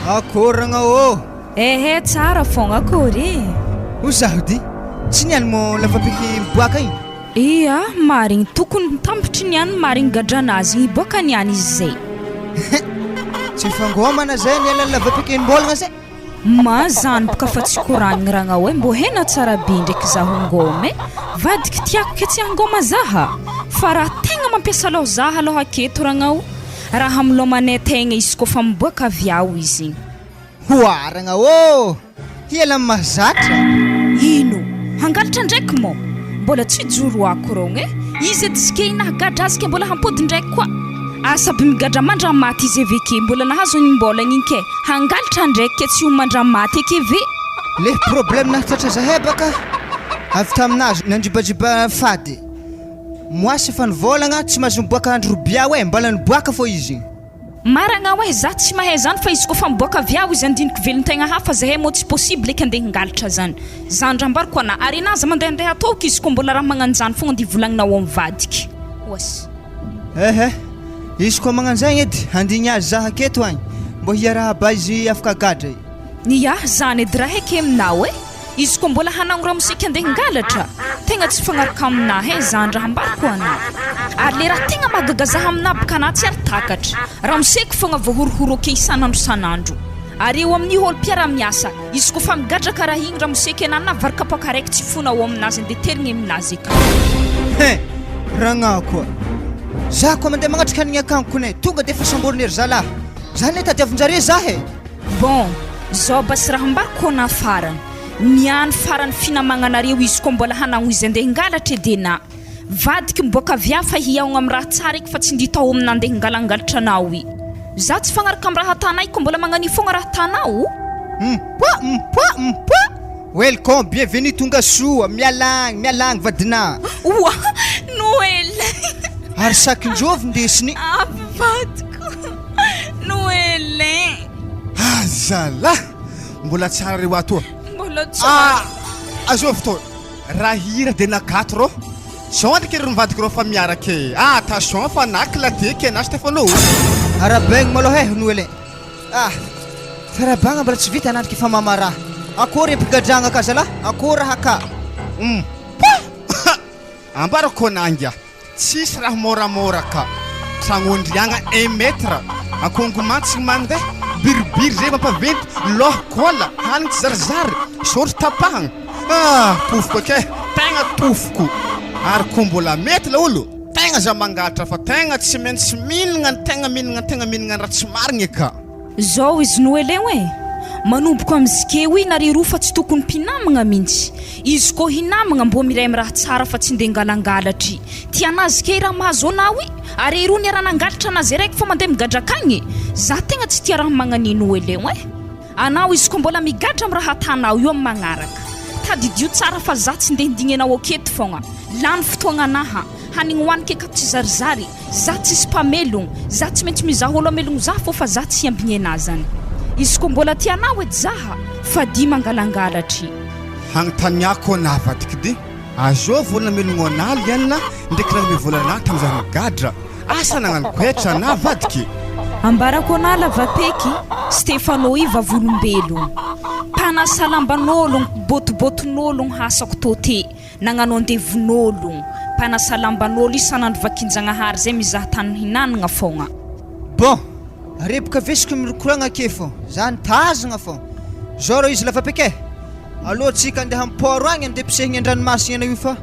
Akoragna ô! Ehe tsara fogna akory e! Ho zaho dy, tsy niany mo lavapiky miboaka igny? Ia, marigny tokony tambitry niany marigny gadranazy igny hiboaka niany izy zay. Tsy mifangômana zay ny alan'ny lavapiky enim-bôlagna zay. Ma zany boka fa tsy koragniny ragnao e mbô hena tsara be ndraiky zaho ngôma e vadiky tiako ke tsy hangôma zaha fa raha tegna mampiasa lôha zaha alôha aketo ragnao raha milomanay tegna izy kôfa miboaka avy ao izy igny. Oharagna ô! Hiala amin'ny mahazatra. Ino? Hangalatra ndraiky mô? Mbola tsy joroako rogny e! Izy edy zike i nahagadra azy ke mbola hampody ndraiky koa! Asa aby migadra mandramaty izy aveke mbola nahazo enim-bolagna igny ke hangalatra ndraiky ke tsy ho mandramaty eke ve? Le problème nahatratra zahay baka avy taminazy nandribadriba fady moasy efa nivolagna tsy mahazo miboaka andro robiao e mbala niboaka fô izy. Maragna oe za tsy mahay zany fa izy kofa miboaka avy ao izy andiniko velontegna hafa zahay moa tsy possible eky andeha hingalatra zany zany raha ambarako ana ary ena aza mandehandeha ataoko izy ko mbola raha magnanjany fogna andeha volagninao mivadiky oas. Ehe, izy koa magnanzegny edy handigny azy zah aketo agny mbô hiarahaba izy afaka gadra e. Ny ahy zany edy raha eky aminao e. Izy koa mbola hanagno ramose ki andeha hingalatra, tegna tsy fagnaraka aminahy e zany raha ambarako anao. Ary le raha tegna mahagaga zaha aminah baka anah tsy ary takatra. Ramoseko fogna voahorohoro ake isan'andro isan'andro. Ary eo amin'ny olo mpiara-miasa, izy koa fa migadra karaha igny ramose ke na na vary kapoaka araiky tsy fona ao aminazy andeha terigny aminazy eka. Hein! Ragnahy koa. Za koa mandeha magnatrika an'igny akankony e, tonga de efa samborin'ery zalahy. Zany le tadiavinjare zah e! Bon, zao basy raha mba kona farany, niany farany finamagnanareo izy koa mbola hanagno izy andeha hingalatra edy enà vadiky miboaka avy fa hihaogna am raha tsara eky fa tsy ndia tao amina andeha hingalangalatra anao i za tsy fagnaraka am raha atanay ko mbola magnania fogna raha atanao. Mpoa mpoa mpoa! Welcome, bienvenue tonga soa, miala agny, miala agny vadinà. Oa! Noël! Ary sakin-jovy ndesiny. Avy vadiko! Noël eh! Ah zalah! Mbola tsara reo ato a! Mbola tsara. Ah! Azovy tô! Raha hira de nagato rô! Zao ndraiky ry mivadika rô fa miaraka e! Ah attention fa nakla ty eky anà Stefano o! Arahabaigny malôha e Noël eh! Ah! Fiarahabagna mbola tsy vita anandriky fa mamaraha. Akory ampigadragna ka zalah, akory raha ka. Hum! Pah! Ambarako anà ingahy, tsisy raha môramôra ka. Tragnondriagna un mètre, akongo mantsy mandeha, biribiry zay mampaventy, lôha kôla, hanigny tsy zarizary, sôrotro tapahagna. Ah! Tofoko eky e! Tegna tofoko! Ary kô mbola mety laolo, tegna za mangalatra fa tegna tsy maintsy mihinagna ny tegna mihinagna ny tegna mihinagna ny raha tsy marigny ka. Zao izy Noeleo e! Manomboko am zkeo i nareo roa fa tsy tokony mpinamagna mintsy. Izy kô hinamagna mbô miray am raha tsara fa tsy nde ngalangalatry. Tianà zkey raha mahazo anao i! Are roa niara nangalatra anà zay raiky fô mandeha migadra akagny e! Za tegna tsy tia raha magnani Noeleo e! Anao izy ko mbola migadra am raha atanao io am magnaraka. Tadidio tsara fa za tsy nde hindigny anao aketo fogna. Lany fotoagna anaha. Hanigny hoaniko akato tsy zarizary. Za tsisy mpamelogno. Za tsy maintsy mizaha olo hamelogno za fô fa za tsy hiambigny anah zany. Izy ko mbola tia anah edy zaha, fadia mangalangalatry. Hagnontaniako anah vadiky dy, azovy olo namelogno anah liana ndraiky nagnome vola anah tamzah nigadra, asa nagnano koetra anah vadiky? Ambarako anah lavapeky, Stefano i vavolombelogno. Mpanasa lamban'ologno, mpibôtibôtin'ologno hasako tô te. Nagnano andevon'ologno, mpanasa lamban'olo isan'andro vakin-jagnahary zay mizaha tany hinanagna fogna. Bon! Reboka vesiko mirokoragna ake fô, za nitazagna fô. Zao rô izy lavapeky e! Alô tsika andeha am port agny andeha pisehigny an-dranomasigny anao io fa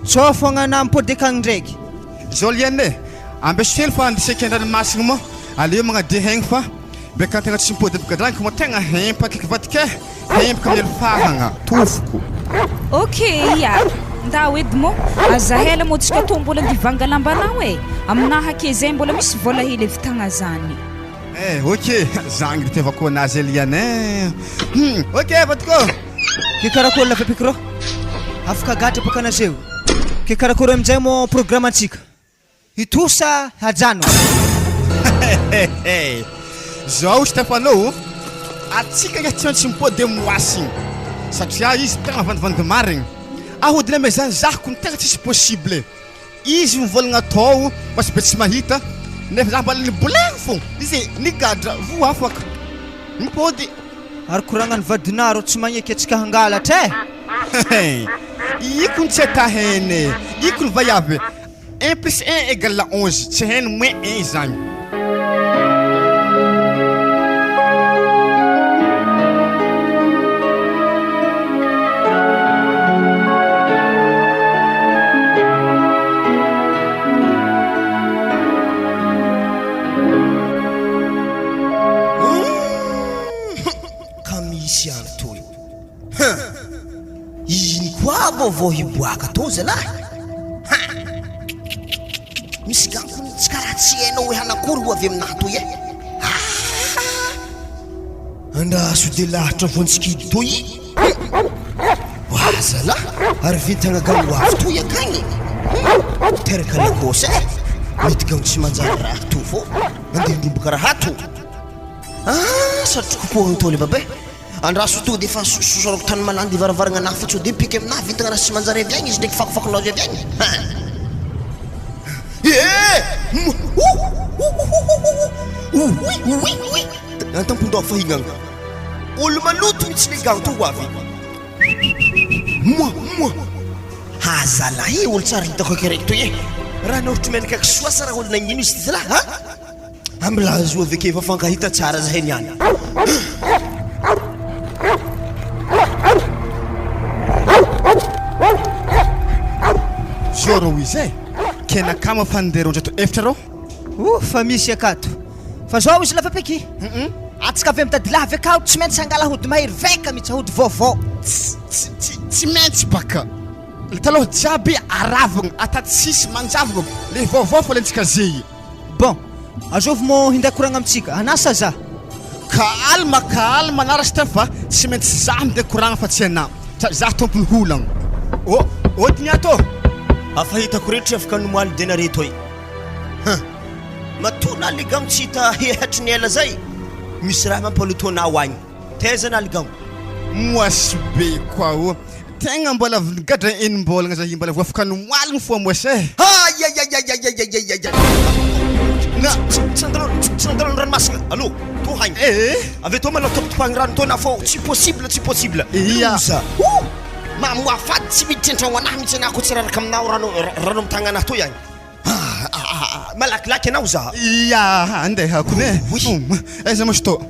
tsao fogna anah mipody akagny ndraiky. Zao liana e! Ambeso hely fa andeseky an-dranomasigny moa, aleo magnadio hegny fa beka antegna tsy mipody am-pigadragny ko moa tegna hempaka eky vadika e! Hempoka miely fahagna, tofoko. Ok ia, ndao edy mô, aza ela mô tsika tô mbola ndivanga lambanao e, aminaha ake zay mbola misy vôla hely evitagna zany. Eh ok, zagny ry itiavako anazy Eliane eh, hum ok vadiko ô. Ke karakôry la fepikro? Afaka gadra baka anazeo. Ke karakôry aminjay mô programme antsika? Hitohy sa hajanona? Hehehe! Zao Stefano o! Atsika nge tsy maintsy mipody de moasigny satria izy tegna vandivandy marigny. Ahodiny amezany zah ko tegna tsisy possible. Izy mivolagna atao maso be tsy mahita nefa zah mbola nibolegny fô izy nigadra voa afaka. Mipody. Ary koragnan'ny vadinà rô tsy magneky antsika hangalatra eh! Iko ny tsy ataheny e! Iko ny vaiavy e! Un plus un égale 11, tsy hainy moins un izany. Ka misy ihany toy. Huh! Ino koa vao vao hiboaka tô zalahy? Ha! Misy gankony tsy karaha tsy hainao hoe hanakory ho avy aminahy toy e! Ah! Andraso de lahatra voantsikidy toy! Hum! Wah zalahy! Ary vintagna gany ho avy toy akagny! Hum! Teraka Lakôsy e! Mety gany tsy manjary raha to fô andeha handrombaka raha ato! Ah! Satriko poagny tô le baba e! Andraso tonga dia efa sosorako tany malandy varavaragna anah fa sao dia mipika aminah vintagna raha tsy manjary avy agny izy ndraiky fakofakonao avy agny hein! Eh! Ouii ouii ouii Antampon-doha fahignagna Olo maloto mitsy le gang to ho avy Moa moa Ha zalahy e olo tsara hitako aky araiky toy e Raha naorotro menaka kisoa sa raha olo nagnino izy ty zalahy ha? Ambilazo avy ake fa fankahita tsara zahay niany. Zao rô izy e, kena kama fa ndeha 204 rô. Oh fa misy akato. Fa zao izy lafa peky. Atsika avy mitady lahy avy akao tsy maintsy hangala hody mahery vaika mitsy hody vaovao. Tsy tsy tsy maintsy baka. Le taloha jiaby aravogna ata tsisy manjavogna le vaovao fa lentsika zehy. Bon, azovy mô hinday koragna amintsika, anà sa za? Calme, calme anà rasta fa tsy maintsy za minday koragna fa tsy anà, sa za tompony holagna. Ô, ôdy ny ato ô! Afa hitako rehetra afaka nomaly de nare toy. Huh! Matoa na legamo tsy hita hatry ny ela zay, misy raha mampaloto anao agny. Taiza na legamo? Moasy be koa ô! Tegna mbola gadra enim-bolagna zah mbola voafaka nomoaligny fo moasy eh! Aiaiaiaiaiaiaiaiai! Na tsy nandalo tsy nandalo ny ranomasina allo to haigny Eh! avy etoa manao topitopagny rano tô na fô tsy possible tsy possible Ia! loza oh! Mamoafady tsy miditry an-tragno anahy mihitsy anah koa tsy raraka aminao rano rano amy tagnana toy agny ah malakilaky anao za. Ia andeha kony eh! Oui. Aiza moa tô?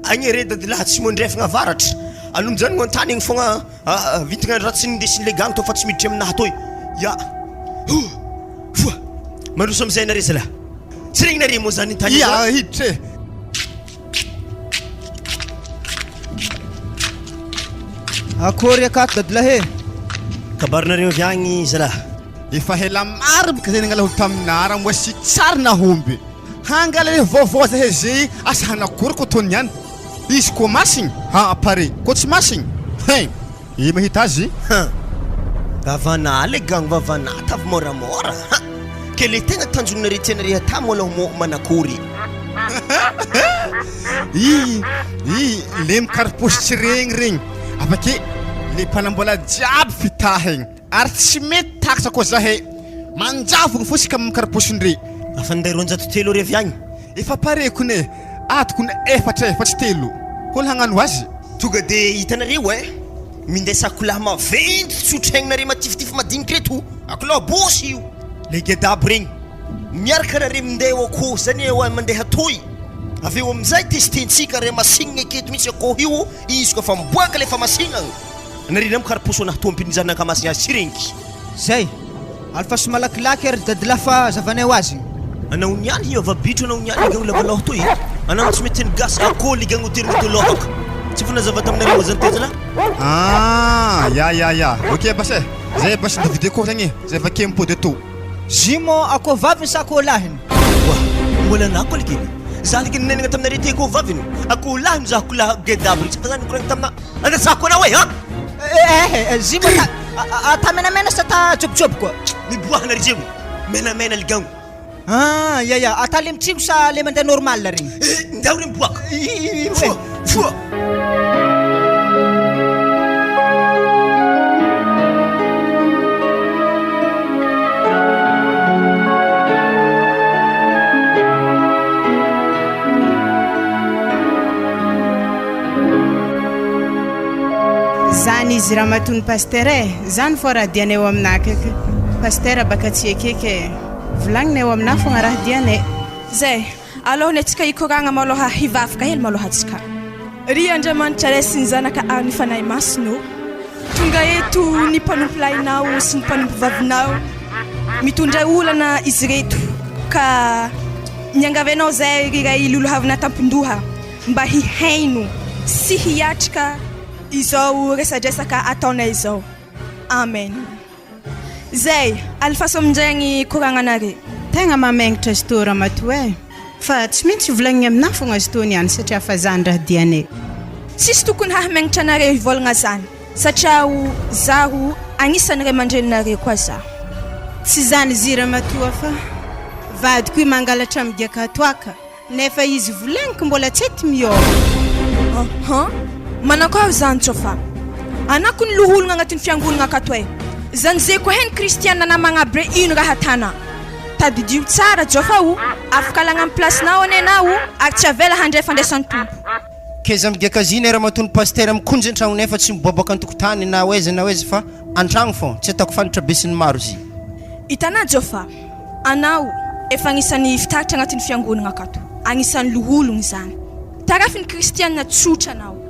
Agny re dadilahy tsy mandrefagna avaratra allo mijanogno an-tany agny fogna Ah, vintagna raha tsy nindesin'ilay gang tô fa tsy miditra aminahy toy. Ya. Huh. Foa. Mandroso amizay nareo zalahy. Tsy regninareo moa zany tany Ya, hiditra e. Akory akato dadilahy e. Kabarinareo avy agny zalahy. Efa hela maro boka zay nangala ho taminà raha moa sy tsary nahomby. Hangala le vaovao zahay zay asa hanakory ko tony ihany. Izy koa masigny ha pare koa tsy masigny hein! I mahita azy. Han! Vavanà le gang vavanà tavy môramôra han! Ke le tegna tanjognareo tianareo hatà môlô mô manakory? I i le mikariposy tsy regny regny avake le mpanambola jiaby fitahigny ary tsy mety takatra koa zahay manjavogno fo sika mikariposindre. Afa ninday 203 re avy agny. Efa pare kony e! Ato kony efatra e fa tsy telo. Kony hagnano azy. Tonga de hitanareo eh! Minday sakolahy maventy tsotra aignareo matifitify madiniky reto, akolah bosy io! Le gedabo regny miaraka nareo minday eo akoho zany eo mandeha toy, avy eo amizay testentsika re masignina aketo mihitsy akoho io izy koa fa miboaka le famasignagna nareo ndray mikaraposo anahy tompiny zany nankamasigna azy tsy regniky. Zay! Alefaso malakilaky ary dadilahy fa zavanay ho azy. Anao niany hiova bitro anao niany ligagno lava loha toy anao tsy mety ny gasy akoho ligagno tery moto lohaka tsy efa nazava taminareo moa zany teo zalahy. Ah ya ya ya ok basy e zay basy ny vidéo koa zagny e zay avake mipody ato. Zimo akoho vaviny sa akoho lahiny? Oa mbola anako ligeny za ligeny nenagna taminareo ty akoho vaviny akoho lahiny zahako lahy gedabry tsy efa za nikoragna tamina anasako anao e ha. Eh eh zimo ta ta menamena sa ta jobojoboko? Miboahana ry zemo menamena ligagno. Ah ya ya ata le mitsingo sa le mandeha normal regny? Eh ndao re miboaka. Foa foa. Azy ramatoa ny Pasteur eh! Zany fô raha dianay ao aminà akaiky Pasteur baka tsy ekeky eh! Volagniny ao aminà fogna raha dianay. Zay, alohan'ny antsika hikoragna malôha hivavaka hely malôha antsika. Ry Andriamanitra Ray sy ny Zanaka ary ny Fanahy Masina ô, tonga eto ny mpanompolahinao sy ny mpanompovavinao, mitondra olana izy ireto ka miangavy Anao izay ry Ray lolohavina tampon-doha mba hihaino sy hiatrika izao resadresaka ataonay izao. Amen. Zay, alefaso amindray ny koragnanare. Tegna mamegnitra azy tô ramatoa eh! Fa tsy maintsy volagniny aminah fogna azy tô niany satria fa zany raha dianay. Tsisy tokony hahamegnitra anareo hivolagna zany satria zaho agnisan'ny ray aman-dreninareo koa zaho. Tsy zany zy ramatoa fa vadiko io mangalatra migiaka toaka. Nefa izy volagniko mbola tsy ety miôva. An-han! Manakôry zany Tsôfa? Anako ny lohologna agnatin'ny fiangonagna akato e! Zany ze koa heny kristiana namagna aby re ino raha atana? Tadidio tsara Jôfa o! Afaka alagna amin'ny place-nao anie anao ary tsy avela handray fandraisan'ny Tompo. Keza migiaka zina e ramatoa ny pasitera mikonjy antragno nefa tsy miboaboaka antokotany na ho aiza na ho aiza fa antragno fô tsy ataoko fantatra be sy ny maro zy. Hitanà Jôfa? Anao efa agnisan'ny fitaratra agnatin'ny fiangonagna akato, agnisan'ny lohologno izany. Tarafin'ny kristiana tsotra anao.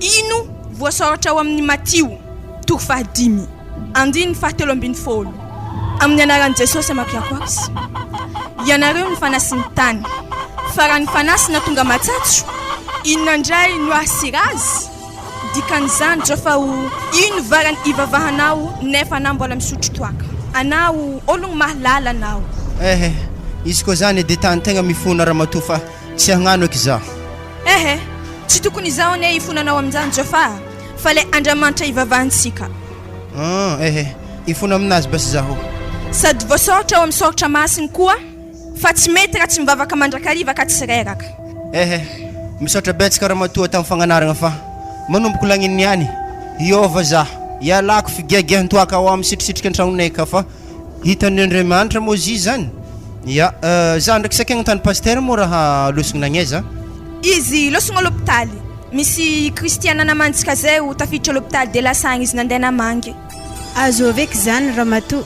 Ino voasoratra ao amin'ny Matio toko fahadimy, andininy fahatelo ambinifolo? Amin'ny anaran'i Jesosy amakiako azy. Ianareo no fanasin'ny tany. Fa raha ny fanasina tonga matsatso, inona indray no hahasira azy? Dikan'izany zao fa ho ino varany ivavahanao nefa anao mbola misotro toaka. Anao ologno mahalala anao. Ehe, izy koa zany de tany tegna mifona ramatoa fa tsy hagnano eky za. Ehe, tsy tokony izaho anie hifonanao amin'izany Jofa fa le Andriamanitra ivavahantsika. Hum, ehe, hifona aminazy basy zaho. Sady voasoratra ao amin'ny soratra masiny koa Fa tsy mety raha tsy mivavaka mandrakariva ka tsy reraka. Ehe, misaotra betsaka ramatoa tamin'ny fagnanaragna fa manomboko lagniny niany, hiôva za, ialako figiagiahan-toaka ao am sitrisitrika an-tragnonay ka fa hitan'ny Andriamanitra moa zy zany, ya, za ndraiky saika agnontany pasitera moa raha losogno nagnaiza? Izy losogno lopitaly, misy kristiana namantsika zay ho tafiditra lopitaly de lasa agny izy nandeha namangy. Azovy eky zany ramatoa.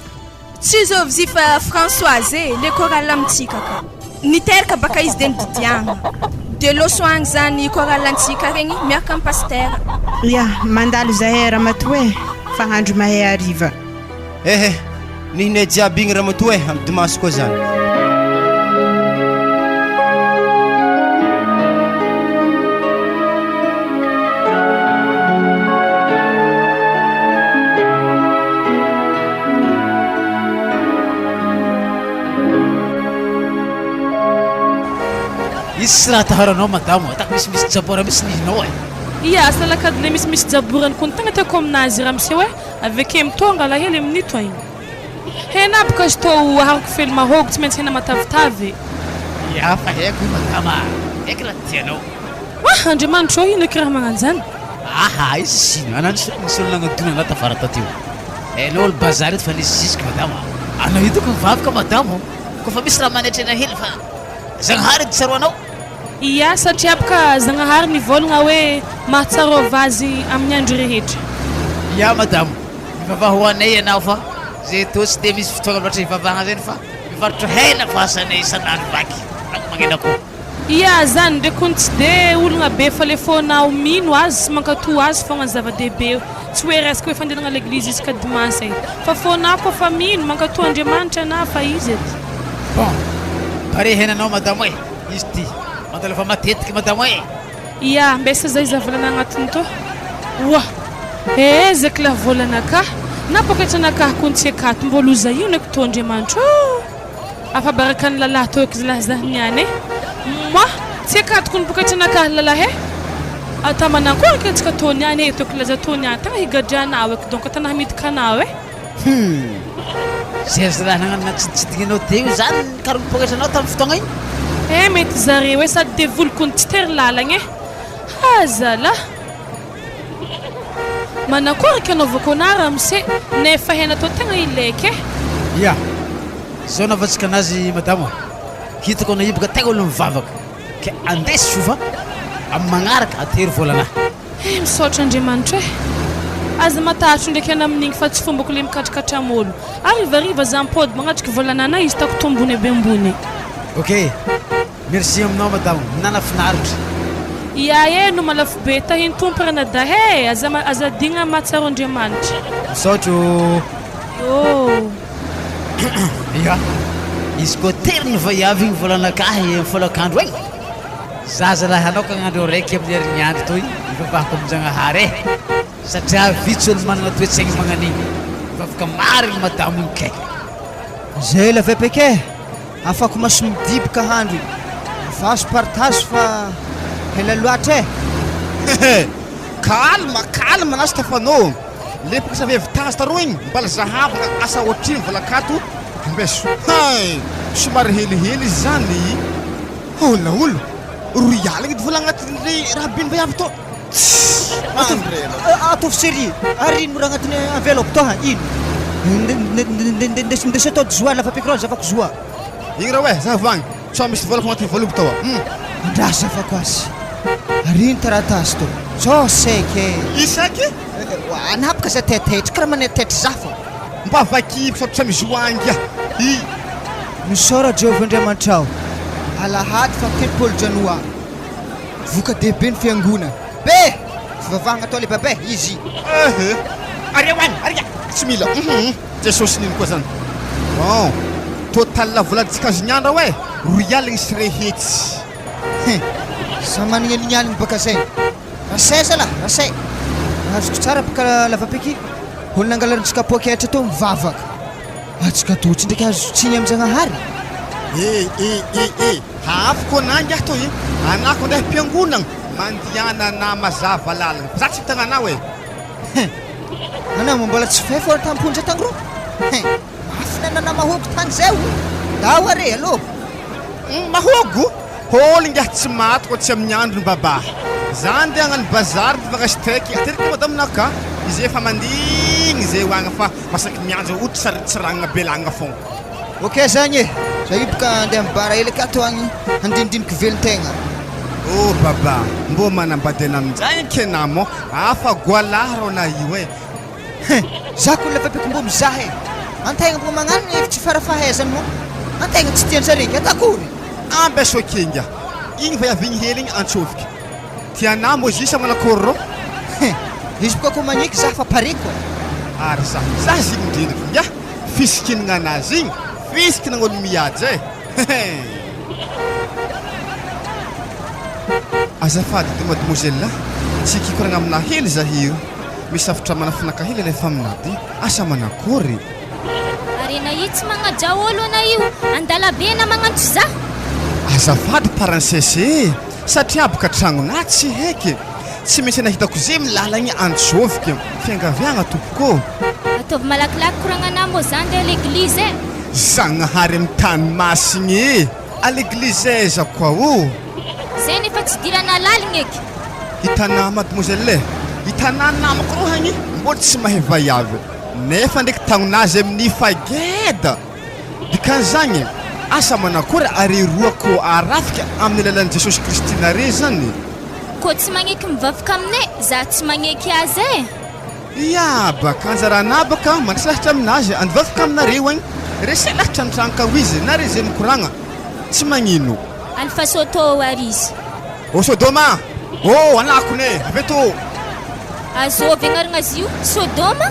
Tsy zovy fa Françoise e, le chorale amintsika ka. Niteraka baka izy de nididiagna. De loso agny zany chorale antsika regny miaraka am pasitera. Ya, mandalo zahay ramatoa e, fa andro mahay hariva. Ehe, nihinay jiaby igny ramatoa e, am dimanche koa zany. Izy tsy raha atahoranao madamo, ataoko misimisy jabora mihitsy ny ihinao e. Ia, asa lakady le misimisy jaborany kony tegna tiako aminazy ramose oe, aveke mitônga alahelo amin'io toa igny. Hena aby ka zto aharoko fely mahôgo tsy maintsy hena matavitavy e. Ia fa haiko io madama a, haiko raha tianao. Wah! Andriamanitro ô, ino eky raha magnanjany? Aha, izy sino, anao nisy olona nagnadona anah tafara taty io. Hainao olo bazary eto fa nisy zisiky madama a. Anao io tokony mivavaka madamo, koa fa misy raha manaitra anah hely fa Zagnahary edy tsaroanao. Ia, satria boka Zagnahary nivôlagna hoe mahatsarôva azy amin'ny andro rehetra. Ia madamo, mivavaha ho anay ianao fa zay tô tsy de misy fotoagna loatra hivavahagna zany fa mivarotra hena fa asanay isan'andro vaky, magneno akoho. Ia zany ndreky hono tsy de ologna be fa le fônao mino azy sy mankatò azy fôgna ny zava-dehibe tsy hoe resaka hoe fandehanagna leglizy isaka dimanche e fa fônao koa fa mino mankatò Andriamanitra anà fa izy edy. Bon, pare henanao madamo e, izy ty mandalova matetiky madamo e. Ia, mbesa zay za volana agnatiny tô. Oa! Ee zeky lah volanakah, na poketranakah kony tsy akato mbô loza io neky tô Andriamanitro ô! Afabaraka ny lalahy tô eky zlah zah niany e! Moa! Tsy akatoko ny poketranakah lalahy e! Ata manankory eky antsika tô niany e, eto eky laza tô niany tegna higadra anao eky donc tana hamidika anao e! Humm! Zay zalahy nagnano natsiditsidiny anao teo io zany nikaroka ny poketranao tamin'ny fotoagna igny? Eh mety zareo e sady devoly kony tsy tery lalagna e! Ha zalah! Manakory eky anaovako anah ramose nefa hena tô tegna ilaiko e! Ya! Zao navatsika anazy madamo a! Hitako anao io boka tegna olo mivavaka ke andesy fo fa amin'ny magnaraka atero volanah. Eh misaotra Andriamanitra eh! Aza matahatro ndraiky ana amin'igny fa tsy fombako le mikatrikatra am'ôlo. Harivariva za mipody magnatriky vôlan'anah izy tako tombony aby ambony. Ok! Merci aminao madamo, nanafinaritra. Ia e no malafo be, tahin'ny Tompo ranadahy e! Aza aza adigna mahatsiaro Andriamanitra. Misaotra ô! Yoo. Ia, izy koa tery ny vaiavy igny volanakahy amin'ny folakandro igny, za zalahy hanokagna andro araiky amin'ny herignandro toy hivavahako amin-jagnahary e! Satria vitsy olo managna toe-tsaigny magnan'igny, mivavaka marigny madamo igny kay. Zay la vepeke e! Afako maso midiboka handry vazo partage fa ela loatra e! Hehe! Calme, calme na Stefano! Le mpikasa vehivy tazo taroa igny mbala zahavagna asa ohatrino volakato ambeso hay! Somary helihely izy zany! Holahola! Roy aligny edy vola agnatin'le raha be ny vehivavy tô! Ataovy sérieux ary ino raha agnatin'ny enveloppe tô ha ino? Ndeso ndeso atao joie lava pecrol zavako joie. Igny raha oe zavo agny sao misy volako agnatin'ny voaloboka tao hum. Andraso zavako azy ary ino taratasy tô sao saiky e. I saiky? Anapaka za taitaitra karaha manaitaitra za fô. Mba vakio sao tsy mijoie angia i. Misaora Jehovah Andriamanitrao alahady faha 30 janoary. Voka-dehibe ny fiangonana. Be! Fivavahagna atao le babe, izy. Ehe. Aria ho any, aria! Tsy mila. Hum. Jesosy nino koa zany. Bon. Total volantsika azo niandra oe, roy aligny sy ray hetsy. Hein. Za manignalignaligny baka zay. Rasay zalah, rasay. Azoko tsara baka lavapeky. Olo nangalarintsika poketra teo mivavaka. Atsika dotsy ndraiky azo tsiny amin-jagnahary. E e e e. Haafiko anah ingahy toy e! Anah ko andeha am-piangonagna, mandiana anah mazava lalagna fa za tsy mitagna anao e! Hein! Anah moa mbola tsy fay fô tam-ponja tagny rô! Hein! Mafy nanana mahogo tagny zay o! Ndao are alô! Hum mahogo? Hôly ingahy tsy maty koa tsy amin'ny androny babà! Za andeha hagnano bazary mivanga steak ateriko madame naka izy efa mandigny zay ho agny fa masaky miandry ohatry sary tsirangna be lagna fogna. Ok zany e! Za io boka andeha am bar hely akato agny handinidiniky velon-tegna. Oh baba, mbô manambady ana aminjay anke namo afa goalahy rô na io e. Hein! Za ko lava-beko mbô mizaha e! Antegna mbô magnano hevitry farafahaizany moa antegna tsy tian-jare ke atakory? Ambeso kinga, igny vaiavy igny hely igny antsofoky. Tianà mbô izy sa manakôry rô? Hein! Izy boka ko magneky za fa pare koa. Ary za mizaha izy igny indrindra kinga. Fisikinagna anazy igny, fisikinagna olo mihaja e! Hehe! Azafady edy mademoiselle a! Tsy hikoragna aminà hely zahay io, misy hafatra manafinaka hely alefa aminà ty, asa manakory? Harena io tsy magnaja olo ana io, andalabe ana magnantso za. Azafady princesse e! Satria boka tragnonà tsy heky. Tsy misy nahitako ze milalagny antsôfiky. Fiangaviagna tompoko ô. Ataovy malakilaky koragnanà mbô za ndeha l'église e. Zagnahary am tany masigny e! A l'église aiza koa ô? Zay nefa tsy idirana laligny eky. Hitanà mademoiselle e! Hitanà namako rô hagny mbô tsy mahay vaiavy nefa ndraiky tagnon'azy amin'ny fageda! Dikan'izagny, asa manakory are roa ko arafika amin'ny alalan'i Jesosy Kristy nare zany? Koa tsy magneky mivavaka aminay, za tsy magneky azy e! Ia baka, anjaranà baka mandresy lahatra aminazy, andivavaka aminareo agny, rese lahatra an-tragno ka ho izy, nare ze mikoragna, tsy magnino. Alfa Soto ary izy. Ô Sodoma! Ô anakony e! Avy eto! Azovy agnarana azy io? Sodoma?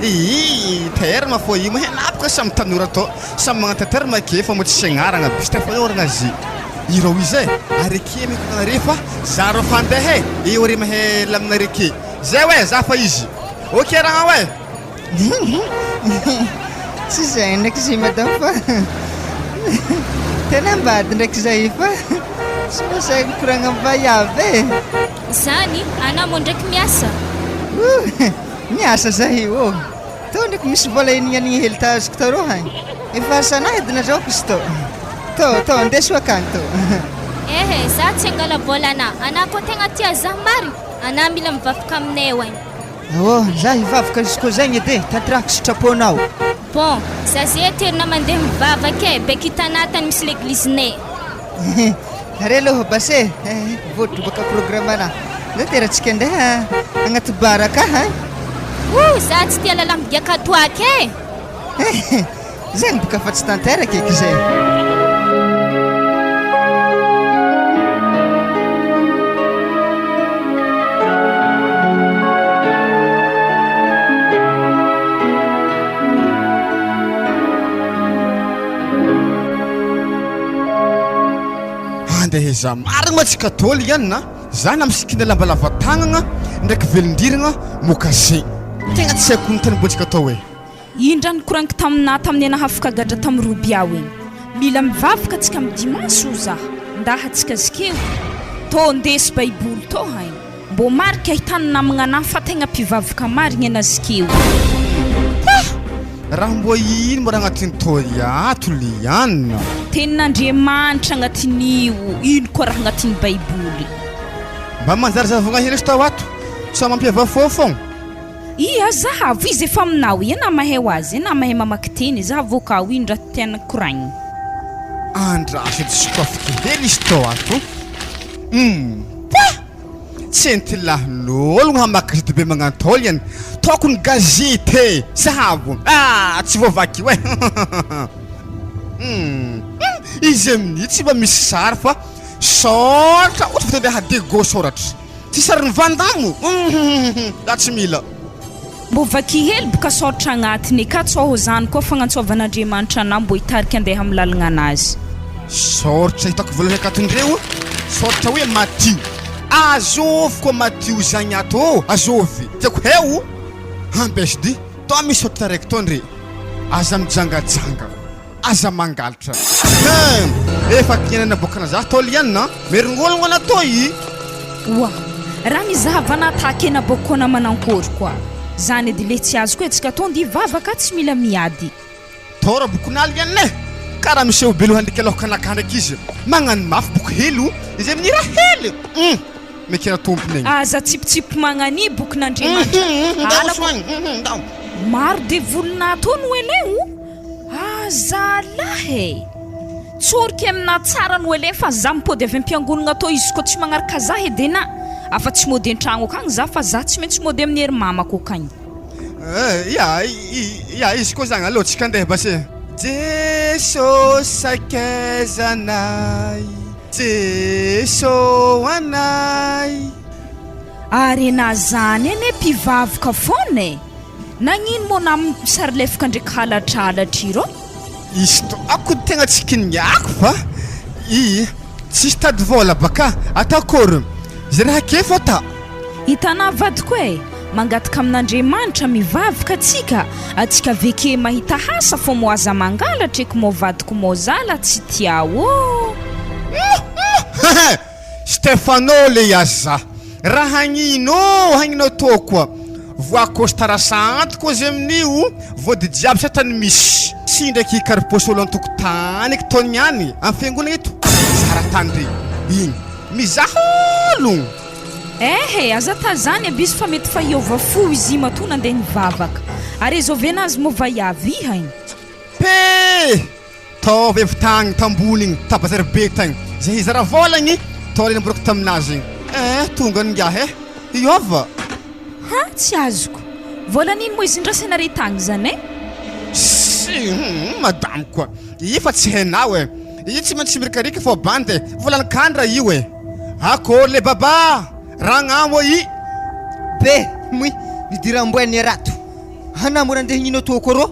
Ii, terme fô io, mahay anah boka samy tanora tô, samy magnanta terme ke fa mbô tsisy agnaragna aby, Stefano oragna azy. Ireo izy e, areke mikoragna are fa za rô fa andeha e, eo are mahay lamina areke. Zay oe, za fa izy. Ok ragna oe. Tsy zay ndraiky zay madame fa tena ambady ndraiky zay fa tsy mahasahy mikoragna amin'ny vaiavy e. Zany, anà moa ndraiky miasa? Ouh, miasa zahay ô. Tô ndraiky misy vola enignanigny hely tazoko tarô hagny. Efa asanà edy nazahoako izy tô. Tô, tô, andeso akagny tô. Ehe, za tsy hangala vola anà. Anà koa tegna tia zah marigny, anà mila mivavaka aminay eo agny. Ô, za hivavaka izy koa zegny edy e, tanterahako sitraponao. Bon, za ze aterina mandeha mivavaka e, beky hitanà tany misy leglizinay. Are aloha base e, voadrobaka programme-nà. Zay tera-tsika andeha agnaty bar aka hein. Ouh, za tsy tia lalahy migiaka toaka e! Eh, zegny boka fa tsy tanteraka eky zay. Andeha hizaha marigny ma tsy katôly ihany na za na misikina lamba lava tagnagna ndraiky velondriragna mocassin. Tegna tsy haiko ny tany atao e. Indra nikorango taminah tamin'ny anah afaka gadra tam robiao igny. Mila mivavaka tsika am dimanche o zah. Ndaha tsika zikeo. Tô ndeso baiboly tô hain. Mbô marika ahitany namagna anah fa tegna mpivavaka marigny ana zikeo. Pah! Raha mbô ino mba raha agnatin'ny tô ato Liana? Tenin'Andriamanitra agnatin'io, ino koa raha agnatin'ny baiboly. Mba manjary zavogna hely izy tao ato, sao mampiava fôfogno. Ia zahavo izy efa aminao ianà mahay ho azy ianà mahay mamaky teny zahavo akao ino raha tiana koragnina. Andraso edy sokafiko hely izy tao ato humm pah! Tsy entilahin'ologno hamaky gazety be magnantaoliany tokony gazety e! Zahavo ah! Tsy voavaky io e humm izy amin'io tsy mba misy sary fa sôratra ohatra fa te handeha Diego sôratra. Ty sarin'i Van Damme humm za tsy mila. Mbô vaky hely boka sôratra agnatiny ka tsôhô zany koa fagnantsôvan'Andriamanitra anah mbô hitarika andeha amy lalagna anazy. Sôratra hitako voalohany akatondreo sôratra hoe Matio azôvy koa Matio zagny ato ô azôvy tiako heo ampsd tô misy sôratra raiky tô ndre aza mijangajanga. Aza mangalatra hum efa tiana naboakana za tao liana an! Merongologno ana tô i. Oa! Raha nizahavana attaque na bokona manankory koa zany edy le tsy azoko e tsika tondy hivavaka tsy mila miady. Toro bokona liana e! Karaha miseho be loha ndriky aloha kanaka ndraiky izy magnano mafy boky hely o izy amin'ny raha hely hum mekena tompony egny. Aza atsipitsipy magnania bokin'Andriamanitra Ndao soagny hum ndao. Maro devoly natao noely o! Azalahy e! Tsoriko aminà tsara noely fa za mipody avy am-piangonagna tô izy koa tsy magnaraka za edy enà afa tsy mody an-tragno akagny za fa za tsy maintsy mody amin'ny ery mamako akagny. Eh, ya, ya, izy koa zagny aleo tsika andeha basy e. Jesosy sakaizanay, Jeso anay. Ary enà zany anie mpivavka foana e! Nagnino moa na misary lefaka ndreky halatralatra irô? Izy to ako tegna tsy kiniako fa i tsisy tady vôla baka atakory ze raha ake fô ta. Hitanà vadiko e! Mangataka amin'Andriamanitra mivavka tsika, atsika veke mahita hasa fô mô aza mangalatra eky mô vadiko mô zala tsy tia ô! Stefano le aza raha hagnino hagnino tô koa voa costara sahanty koa ze amin'io vody jiaby sa tany misy tsy ndraiky kariposy olo antokotany eky tô niany am fiangonana eto zara tany re igny mizaha ologno. Ehe, aza tazany aby izy fa mety fa hiova fo izy matoa nandeha nivavaka. Ary ezovena azy moa vaiavy iha igny. Pe! Tao avy tagny tambony igny ta bazary be tagny zay hizara vôla igny tao le namboariko taminazy igny eh tonga ingahy eh hiova. Ha tsy azoko. Vôla nino moa izy indrasy anare tagny zany eh? Sy hum madamo koa io fa tsy hainao eh io tsy maintsy mirikarika fô bandy eh volan'ny kandra io eh akôry le babà ragnamo i. Be moi nidiram-boa ny rato. Anà mora andeha hagnino atô rô?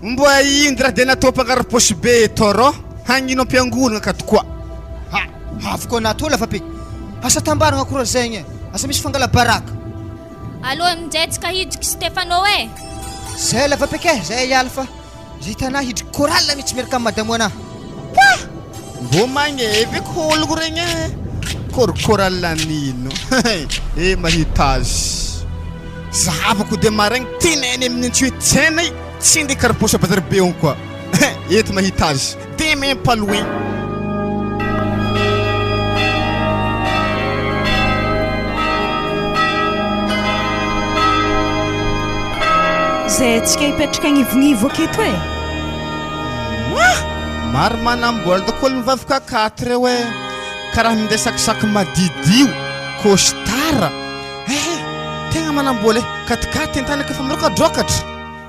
Mbo ino raha de natao mpangaro paosy be eto rô? Hagnino am-piangonagna akato koa? Ha! Avy koa anà tô lafa be. Asa tambaragna akory zegny e! Asa misy fangala baraka. Alô aminjay tsika hidriky Stefano e! Zay lafa be kay, zay hiala fa. Zay hitanà hidriky chorale mitsy miaraka am madamo anà. Pah! Mbô magnevy koloko regny e! Kôry chorale nino eh mahita azy. Zahavako de maraigny tineny amin'ny antsoy tsena i tsy ndeha karaposa bazary be on koa eto mahita azy de même pas loin. Zay antsika hipetraka agnivognivo aketo e. Mah! Maro manambola daholo ny vavy kakato reo e! Karaha minday sakisaky madidio, costard. Tegna manambola e, katikaty entana ka efa mirokadrokatra.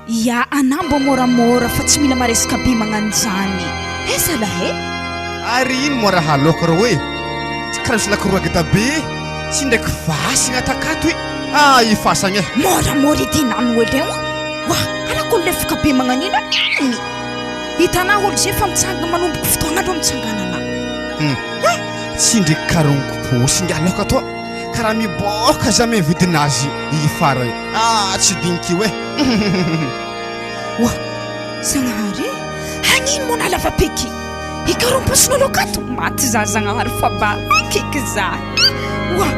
Ya anah mbô môramôra fa tsy mila maresaka be magnano zany eh zalah eh! Ary ino moa raha aloka reo e! Tsy karaha misy lakroa geda be e! Tsy ndraiky fasagna takato e! Ah i fasagna e! Môramôra edy nano eleo an! Wah! Alako lefoka be magnanino niany! Hitanah olo zay fa mitsangana manomboko fotoagna aloha mitsanganana. Hum! Tsy ndraiky karogniko paosy ingahy laoka tô! Karaha miboaka jamais vidinazy i farany. Ah tsy dinik'io eh. Oa! Zagnahary eh! Hagnino moa nalava-peky? Ikaroam-pasinao laoka ato? Maty za Zagnahary fa ba akeky za eh! Oa!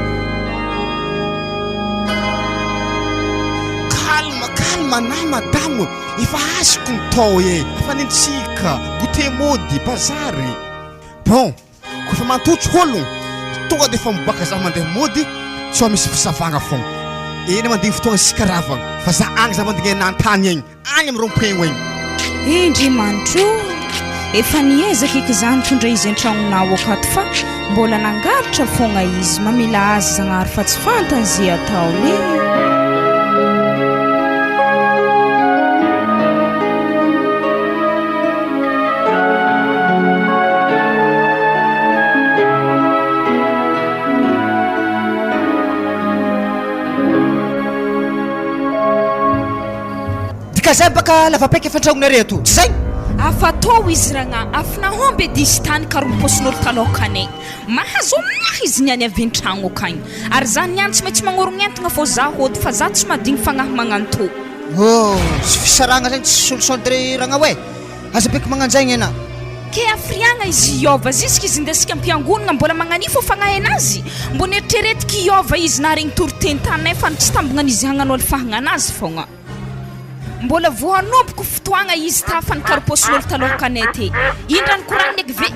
Calme calme na madamo efa azoko ny tao eh! Efa nentsika, goûter mody, bazary. Bon! Koa efa mantotso hologno, tonga dia efa miboaka za mandeha mody sao misy fisavagna fogna. Eny mandigny fotoagna isika ravagna fa za agny za mandigny anah antany agny, agny am rond-point egny. Indriamanitra o! Efa niezaka eky za nitondra izy an-tragnonao akato fa mbola nangalatra fogna izy, mamela azy Zagnahary fa tsy fantany ze ataony e! Dika zay baka lavapaika efa antragnonareo ato, tsy zay? Afa atao izy ragna, afa nahomby edy izy tany ka rompôsin'olo talôkanay. Mahazo aminahy izy niany avy an-tragno akagny. Ary za niany tsy maintsy magnorogno entagna fô za hody fa za tsy madigny fagnahy magnantô. Oh, tsy fisaragna zegny tsy solution de ragnao e! Aza beko magnanjaigny ena. Ke hafiriagna izy hiôva ziska izy indesika am-piangonagna mbola magnanifo fagnahy anazy? Mbô nieritreretiko hiôva izy naharegny toriteny tany nefa tsy tambognan'izy hagnano alifahagnanazy fogna. Mbola voa hanomboko fotoagna izy tafa nikaropaosin'olo taloha kanay te. Ino raha nikoragniny eky ve?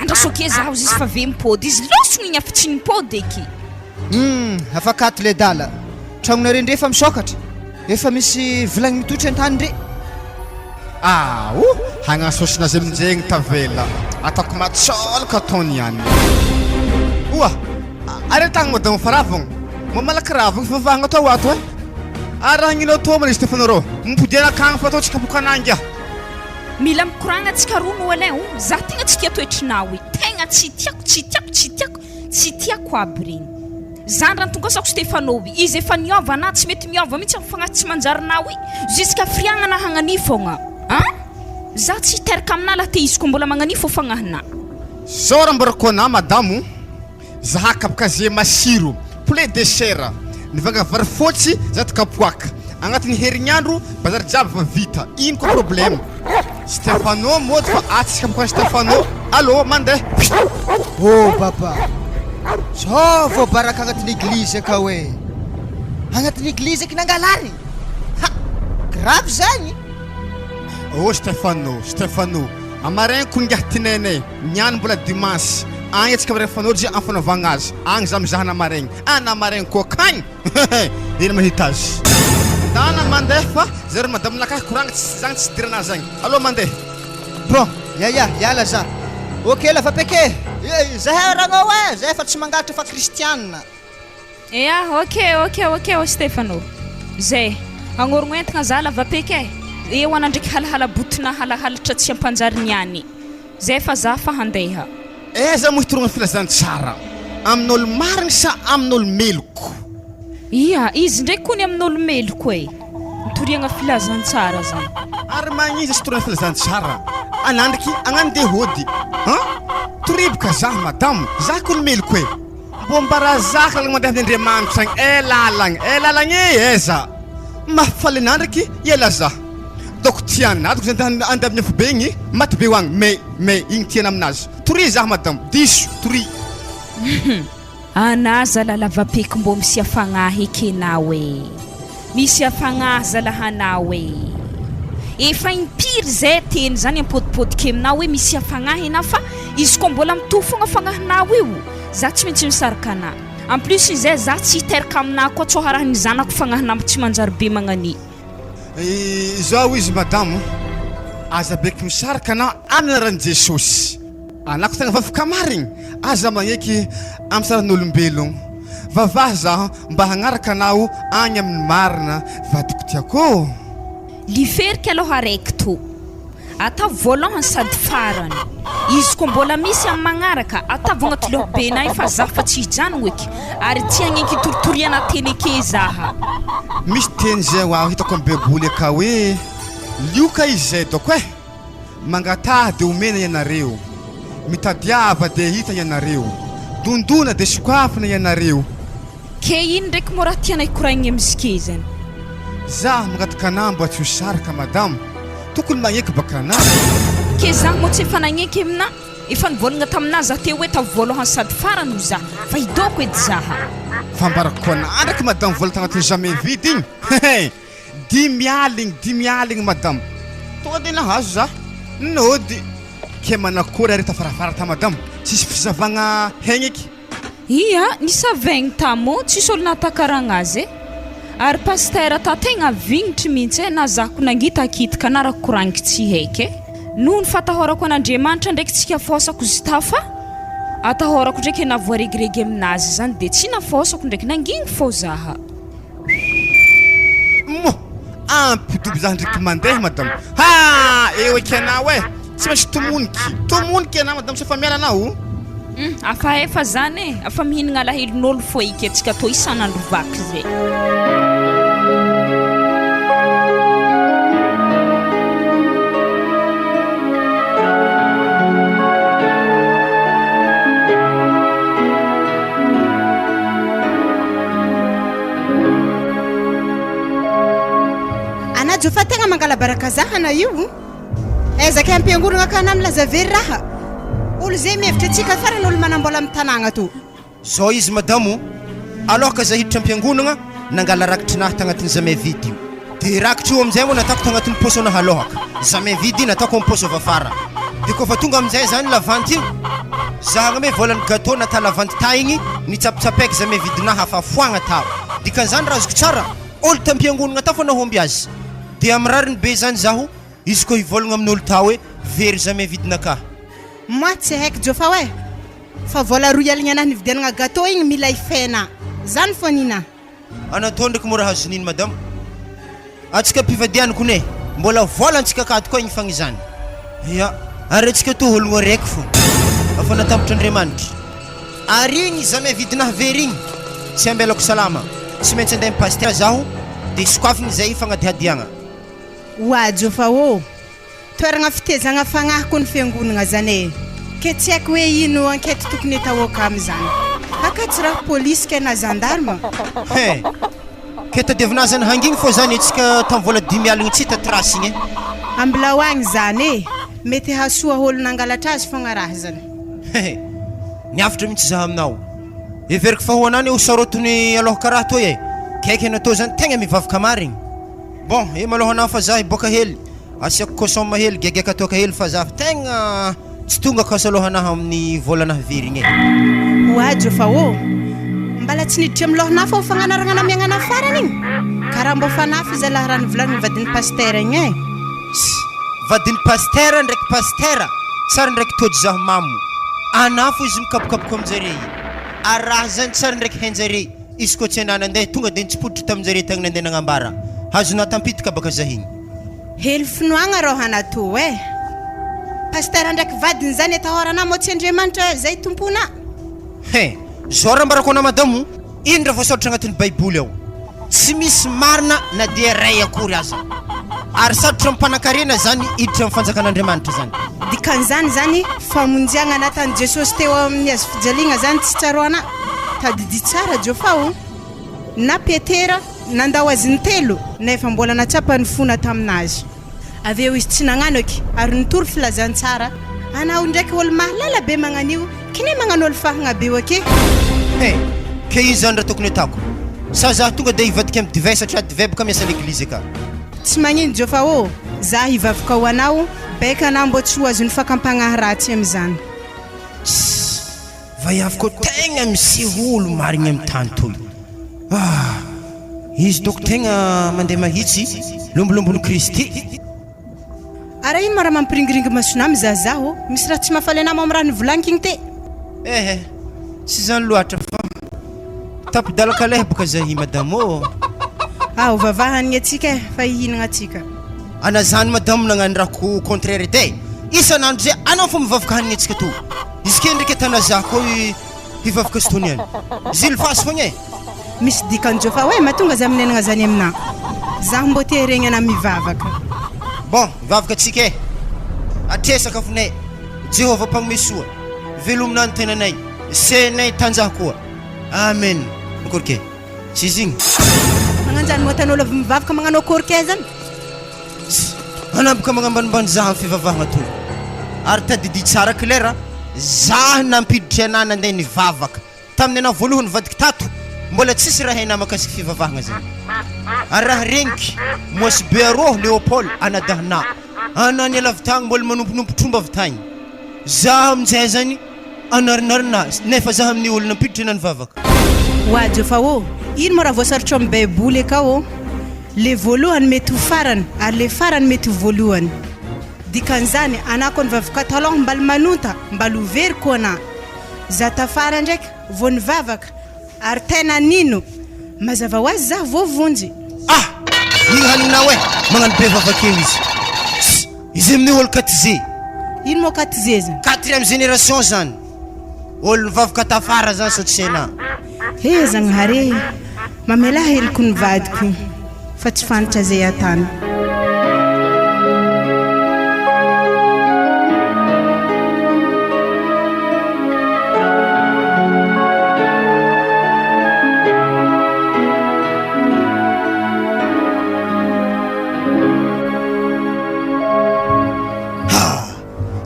Andraso ake zaho izy fa ve mipody izy losogno igny afa tsy nipody eky. Humm afaka ato ledala, tragnonareo ndre efa misokatra, efa misy vilagny mitotra antany ndre. Aoh! Hagnano saosinazy aminjegny tavela, ataoko matsôlaka ataony ihany. Oa! Ary atagny madama Faravogno, mba malaky ravogno fivavahagna atao ato eh! Ary raha hagnino atao mana izy Stefano rô? Mipodiana akagny fa atao tsy kapoka anah ingahy. Mila mikoragna antsika roa Noël o! Za tegna tsy tia toetrinao e! Tegna tsy tiako, tsy tiako, tsy tiako, tsy tiako aby regny. Zany raha nitongosako Stefano i, izy efa niova na tsy mety miova mihitsy amin'ny fagnahy tsy manjary nao i, jusqu'à friagna na hagnania fogna an! Za tsy hiteraka aminà laha te izy ko mbola magnania fô fagnahinà. Zao raha ambarako anà madamo, Zaha kapokaze masiro, poulet de chair, nivanga vary fotsy zato kapoaka, agnatin'ny herignandro bazary jiaby fa vita, ino koa problème? Stefano mody fa atsy kapoaka Stefano, allô mandeha. Oh baba, zao vao baraka agnatin'ny eglizy akao e! Agnatin'ny eglizy aky nangalarigny? Ha! Grave zagny! Oh Stefano, Stefano, amaregny ko ingahy tinene. Niany mbola dimanche agny atsika miray fanojo am fanaovagna azy agny za mizaha na maregny ah na maregny koa kagny eny mahita azy ndana mandeha fa zay ry madame nakahy koragna tsy zagny tsy idirana azy agny aleo mandeha. Bon, ya ya, hiala za. Ok lava peke, zahay ragnao eh, zahay fa tsy mangalatra fa kristianina. Ea ok ok ok ô Stefano zay agnorogno entagna za lava peky e eo ana ndraiky halahala botina halahalatra tsy ampanjary niany zay fa za fa handeha. Aiza moa hitorogna filazantsara? Amin'olo marigny sa amin'olo meloko? Ia, izy ndraiky kony amin'olo meloko e! Nitoriagna filazantsara zany. Ary magniza sy torina filazantsara anandriky agnandeha hody an! Toriboka zah madamo, zah kony meloko e! Mbô mbarazaka lalagna mandeha amin'ny Andriamanitra agny eh lalagna eh lalagna eh aiza mahafaly anah ndraiky ela za dôko tianah dôko za andeha andeha amin'ny afobe igny maty be ho agny mais mais igny tiana aminazy toria zah madamo diso toria. Anah zala lavapeky mbô misia fagnahy ekenao e! Misia fagnahy zalah anao e! Efa impiry zay teny zany ampodipodiky aminao hoe misia fagnahy enao fa izy koa mbola mitohy fogna fagnahinao io za tsy maintsy misaraka anah en plus izay za tsy hiteraka aminah koa tsô harahin'ny zanako fagnahinah tsy manjary be magnania. Izao izy madamo, aza beky misaraka anah amin'ny anaran'i Jesosy. Anako tegna vavaka marigny, aza magneky amin'ny saran'olombelogno. Vavaha zaho mba hagnaraka anao agny amin'ny marina vadiko tiako ô! Liferika aloha araiky to. Ataovy voalohany sady farany. Izy koa mbola misy amin'ny magnaraka, ataovy agnaty lohabenay fa zaho fa tsy hijanogno eky ary tsy hagnenky hitoritoriana teny eke zaha. Misy teny zay ho aho hitako am baiboly akao hoe lioka izy zay doko eh! Mangataha dia omena ianareo, mitadiava dia hita ianareo, dondona dia sokafina ianareo. Ke ino ndraiky moa raha tianay koraigny amizike zany? Zah mangataka anah mba tsy ho saraka madame, tokony magneky baka anah. Ke zah moa tsy efa nagneky aminah, efa nivolagna taminah zah teo hoe tao voalohany sady farany ho zah, fa hidoko edy zaha. Fambarako koa anah ndraiky madame vola tagnatin'ny jamais vide igny hehe. Dimy aligny, dimy aligny madama. Tonga de nahazo za. Nody. Ke manakory ary tafarafara ta madama? Tsisy fisavagna hegny eky. Ia, nisavaigny tamo, tsisy olo nahatakaragna azy e. Ary pasitera ta tegna vignitry mintsy e, na za ko nangita kitika na raha koragniko tsy haiky e. Noho ny fatahorako an'Andriamanitra ndraiky tsy kafôsako izy ta fa atahorako ndraiky na voaregiregy aminazy zany de tsy nafôsako ndraiky nangigny fô zaha. Moa ampy dobo za ndreky mandeha madame ha eo eky anao e tsy maintsy tomoniky tomoniky anao madame tsy efa miala anao Hum, afaefa zany e, afa mihinagna alahelon'olo fô eky atsika tô isan'andro vaky zay. Ana Jofa tegna mangala-baraka zah ana io. Ezaka ampiangonagna ka ana milaza very raha. Olo zay mihevitra antsika farany olo manambola amin'ny tanàgna to. Zao izy madamo o, alors ka za hiditra ampiangonagna, nangala rakitrinahy tagnatin'ny jamais vide io. De rakitra io amizay moa nataoko tagnatin'ny paosy anahy alohaka, jamais vide io nataoko am paosy avy afara. De kôfa tonga amizay zany lavanty io, za agname volan'ny gateau nata lavanty ta igny, nitsapitsapaiky jamais vide-nahy afa foagna tao. Dikan'izany raha azoko tsara, olo tampiangonagna tao fô nahomby azy. De am rariny be zany zaho, izy kô hivôlagna amin'olo tao hoe very jamais vide-nakahy. Moi tsy haiko Jofa oe! Fa vola roy aligna anahy nividianagna gateau igny mila ifena zany fô nina. Anao tô ndraiky mora hazoniny madama. Antsika mpivadiany kony e! Mbola vola antsika akato koa igny fagnizany. Ya, ary antsika tô ologno araiky fô. Afa natambotr'Andriamanitra. Ary igny jamais vidinahy very igny tsy ambelako salama. Tsy maintsy andeha am pasitera zaho de sokafigny zay fagnadihadiagna. Oa Jofa ô! Toeragna fitezagna fagnahy koa ny fiangonagna zany e! Ke tsy haiko hoe ino enquête tokony ataoka amizany. Haka tsy raha police ke na gendarme. He! Ke tadiavina azany hangigny fô zany etsika tam vola 25 tsy hita trace igny e! Ambilao agny zany e! Mety hahasoa olo nangalatra azy fogna raha zany. Hehe! Niavotra mihitsy za aminao. Heveriko fa ho anah anie ho sarotiny aloha karaha toy e! Kaiky anao tô zany tegna mivavaka marigny. Bon, eo malôha anah fa za hiboaka hely. Asiako cossom hely gegeka toaka hely fa za tegna tsy tonga kasa aloha anahy amin'ny vola anahy very igny e. Oajo fa ô! Mbala tsy niditra amin'ny lôhanà fô fagnanaragna namiagna anà farany igny. Karaha mbô fanafy zalahy raha nivolanin'ny vadin'ny pasitera igny e. Tss! Vadin'ny pasitera ndraiky pasitera tsary ndraiky tojo zaho mamo. Anà fô izy mikapokapoka aminjare i. Ary raha zany tsary ndraiky hainjare. Izy koa tsy anà nandeha tonga de nitsipoditra taminjare tagny nandeha nagnambara. Hazonà tampitika baka zah igny. Helo finoagna rô hanatô eh. Pasteur ndraiky vadiny zany atahorana mô tsy Andriamanitra zay tompona. He! Zao raha ambarako anao madamo, ino raha voasoratra agnatin'ny baiboly ao? Tsy misy marina na dia iray akory aza. Ary sarotra amin'ny mpanankarena zany hiditra amin'ny fanjakan'Andriamanitra zany. Dikan'izany zany famonjiagna natan'i Jesosy teo amin'ny hazo fijaliagna zany tsy tsaroana? Tadidio tsara Jofa o! Na Petera Nandao azy intelo, nefa mbola natsapa ny fona taminazy. Avy eo izy tsy nagnano eky, ary nitory filazantsara, Anao ndraiky olo mahalala be magnanio, kine magnano olo fahagna be oke. He! Ke ino zany raha tokony atako? Sa zaho tonga de hivadika am divay satria divay boka miasa leglizy aka? Tsy magnino Jofa ô, za hivavaka ho anao, baika anao mbô tsy ho azon'ny fakam-pagnahy ratsy amizany. Tssy! Vaiavy koa tegna miseho olo marigny am tany toy. Ah! Izy doko tegna mandeha mahitsy, lombolombolon'i Kristy. Ara ino ma raha mampiringiringy masonà mizahazaha ô? Misy raha tsy mahafaly anà moa am raha nivolagniko igny te? Ehe, tsy zany loatra fa. Tapi-dalan-kaleha boka zahy madame ô. Ao vavahagny atsika e fa hihinagna atsika. Ana zany madame nagnano raha ko contraire edy e. Isan'andro zay anao fô mivavaka hanigny atsika tô. Izy ke ndraiky atana za koa hivavaka sy tony any. Zily fasy fogna e. Misy dikany Jofa hoe mahatonga za minenagna zany aminà. Zaho mbô te hiregny anà mivavaka. Bon, hivavaka atsika e. Atreha sakafonay. Jehovah mpagnome soa. Velominà ny tenanay. Senay tanjaha koa. Amen. Akory ke. Tsy izy igny. Magnanjany moa atan'olo avy mivavaka magnano akory ke zany. Tss. Hanamboka magnambanimbany zah am fivavahagna toy. Ary tadidio tsara Claire a, zah nampiditry anah nandeha nivavaka. Tamin'ny anah voalohany nivadiky tato, mbola tsisy raha hainah makasiky fivavahagna zegny. Ary raha regniky, moasy be arô Léopold anadahinah. Anah niala avy tagny mbola manomponompo tromba avy tagny. Zah aminjay zany Anarinarina azy, nefa za amin'ny olona mpiditra na nivavaka. Oa Jofa ô! Ino moa raha voasarotra ao amin'ny baiboly akao ô? Le voalohany mety ho farany ary le farany mety ho voalohany. Dikan'izany, anà koa nivavaka talon mbal manonta, mbal ho very koa anà. Za tafara ndraiky vao nivavaka ary tena nino. Mazava ho azy za voavonjy. Ah! Ino haninao eh? Magnano be vava keo izy. Tss! Izy amin'io olo katize. Ino moa katize zany? Quatrième génération zany. Olo nivavaka tafara zany sao tsy hainà. He Zagnahary e! Mamelà heloko ny vadiko fa tsy fantatra zay atany. Ha!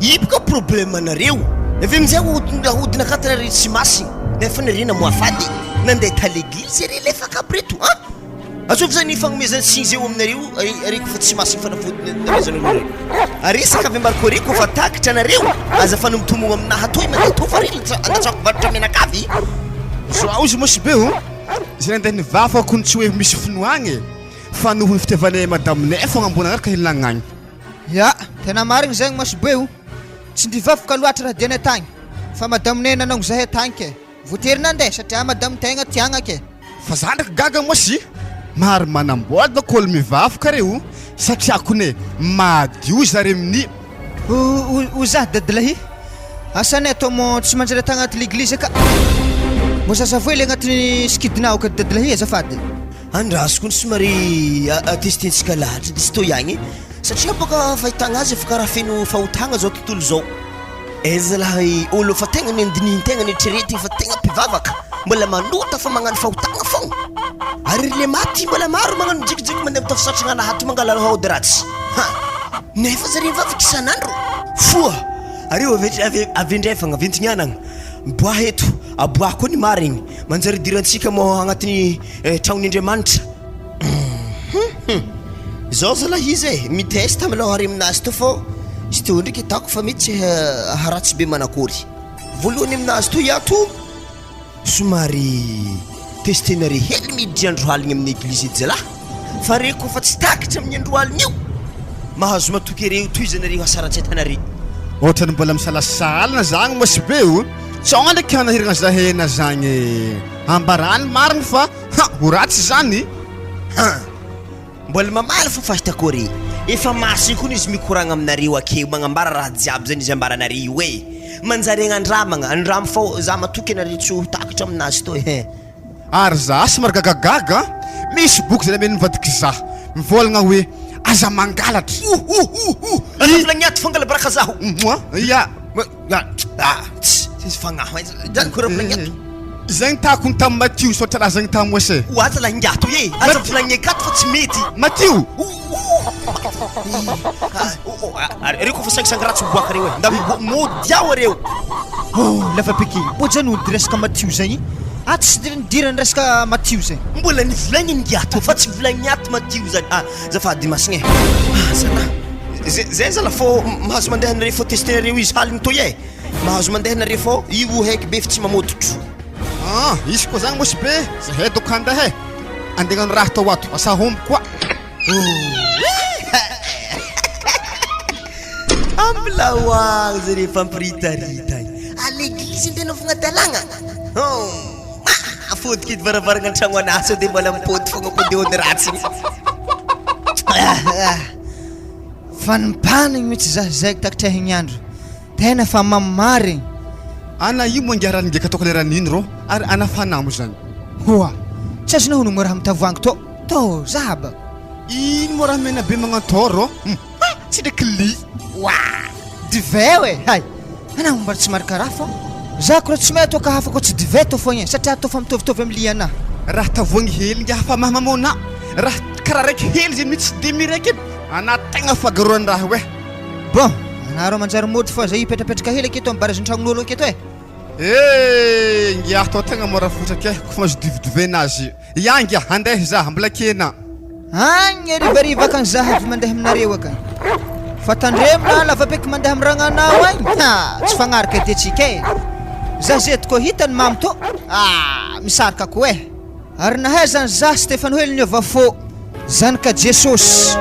Io boka problème nareo. Avy amizay ahodina ahodina akato nareo tsy masina. Nefa nareo namoafady nandeha ta l'église re lefaka aby reto an! Azovy zany fagnomezana tsiny zay eo aminareo are kofa tsy masina fanafody namezanareo reo. Resaka avy ambarako are kofa takatra nareo aza fanomtomogno aminaha toy mandeha tofa re andatsako varotra menakavy. Zao izy mosy be o! Zay nandeha nivafa kony tsy hoe misy finoagna e! Fa noho ny fitiavanay madame nay fogna mbô nagnaraka hilagna agny. Ya, tena marigny zegny masobe o! Tsy ndivavaka loatra raha dianay tagny fa madame nay nanongo zahay tagny ke! Voatery nandeha satria madame tegna tiagna ke! Fa za ndraiky gaga moa sy maro manamboady va kôly mivavaka re o! Satria kone madio zare amin'ny. O za dadilahy, asanay atao mô tsy manjary atao agnaty l'église ka! Mbô zazavoe le agnatin'ny sikidinao ka dadilahy azafady. Andraso kony somary tester-ntsika lahatra de tsy tô ihagny satria bôka fahitagna azy efa karaha feno fahotagna zao tontolo zao. Aiza zalahy olo fa tegna nandinihin-tegna nieritreretigny fa tegna mpivavaka mbola manota fa magnano fahotagna fogna. Ary ry le maty mbola maro magnano mijikijiky mandeha mitafy satragna alahaty mangala haody ratsy. Ha! Nefa zare mivavaka isan'andro. Foha! Areo avy avy avy andrefagna avy antignanagna miboaha eto aboaha koa ny marigny manjary idirantsika mô agnatin'ny Eh tragnony Andriamanitra. Hum. Zao zalahy izy e, mi-test aloha ary aminazy to fô izy teo ndraiky hitako fa mety tsy haharatsy be manakory. Voalohany aminazy to iato somary testenare hely miditry andro aligny amin'ny eglizy edy zalahy fa re koa fa tsy takitra amin'ny andro aligny io mahazo matoky are io tohizanareo hasaratsiatanare. Ohatrany mbola misalasala zagny mosy be o, tsy ao ndraiky hanahiragna zahena zagny e. Ambarany marigny fa ha ho ratsy zany. Han! Mbola mamaly fo fahitako are. Efa masina koa izy mikoragna aminareo akeo magnambara raha jiaby zany izy ambaranare io e! Manjary agnandramagna, andramo fô za matoky anareo tsy ho takatra aminazy tô e! Ary za somary gagagaga an! Misy boky zay namen'ny vadiko za, mivôlagna hoe aza mangalatra. Ohohoho! Aza volagny ato fangala-baraka zaho. Moa? Ya! Tsisy fagnahy zany koa raha volagny ato. Zegny takony tamin'i Matio saotra raha zegny tamin'i Mose. Ho aza lahy ingahy toy e! Aza volagny akato fa tsy mety. Matio! Reo koa fa sangisangy ratsy miboaka reo e! Nda mody ao reo. Oh lava be kely. Mbô janody resaka Matio zegny. Ah tsy de nidirany resaka Matio zegny. Mbola nivolagny ingahy toy fa tsy volagny ato Matio zany. Ah azafady masigna e. Ah zalahy. Zay zala fô mahazo mandeha nareo fô tester-nareo izy haligny toy e. Mahazo mandeha nareo fô io heky be fa tsy mamototro. Ah izy koa zany mosy be zahay doko handeha e. Andeha hagnano raha tao ato asa homby koa. Ambilao agny zare fampiritarita igny. À l'église andeha anaovagna adalagna. Hum. Afodiko edy varavaragna an-tragno anah sao dia mbola mipody fogna pody ody ratsy igny. Fanimpanigny mihitsy zah zay takatra hegniandro. Tena fa mamo marigny. Ana io moa ingahy raningiaka ataoko leran'ino rô ary ana fanamo zany. Hoa! Tsy azonao hono moa raha mitavoahangy tô tô zaba. Ino moa raha mena be magnantô rô hum ha tsy ndraiky li. Hoa! Divay e! Hay! Anao mbola tsy marikaraha fa za ko raha tsy mahay toaka hafa ko tsy divay tô fogna e satria tô fa mitovitovy amy li anah. Raha tavoahangy hely ingahy fa mahamamo anah raha karaha raiky hely zay mihitsy tsy de miraiky e anah tegna fagaroan-draha oe. Bon, anareo manjary mody fa zay hipetrapetraka hely aketo amin'ny barazin'ny-tragnon'olo aketo e. Eh, ngiahy tô tegna mora fotraky e, kofa mahazo dividivena azy. Ia ngiahy, handeha za, mbola kena. Agny harivariva akany za avy mandeha aminareo akany. Fa tandremo na lavabeky mandeha amin'ny ragnanao agny, ha, tsy fagnaraka edy antsika e. Za zeto koa hitany mamy tô, ah, misarika koa e. Ary nahaizany za Stefano hely niova fo. Zanaka Jesosy.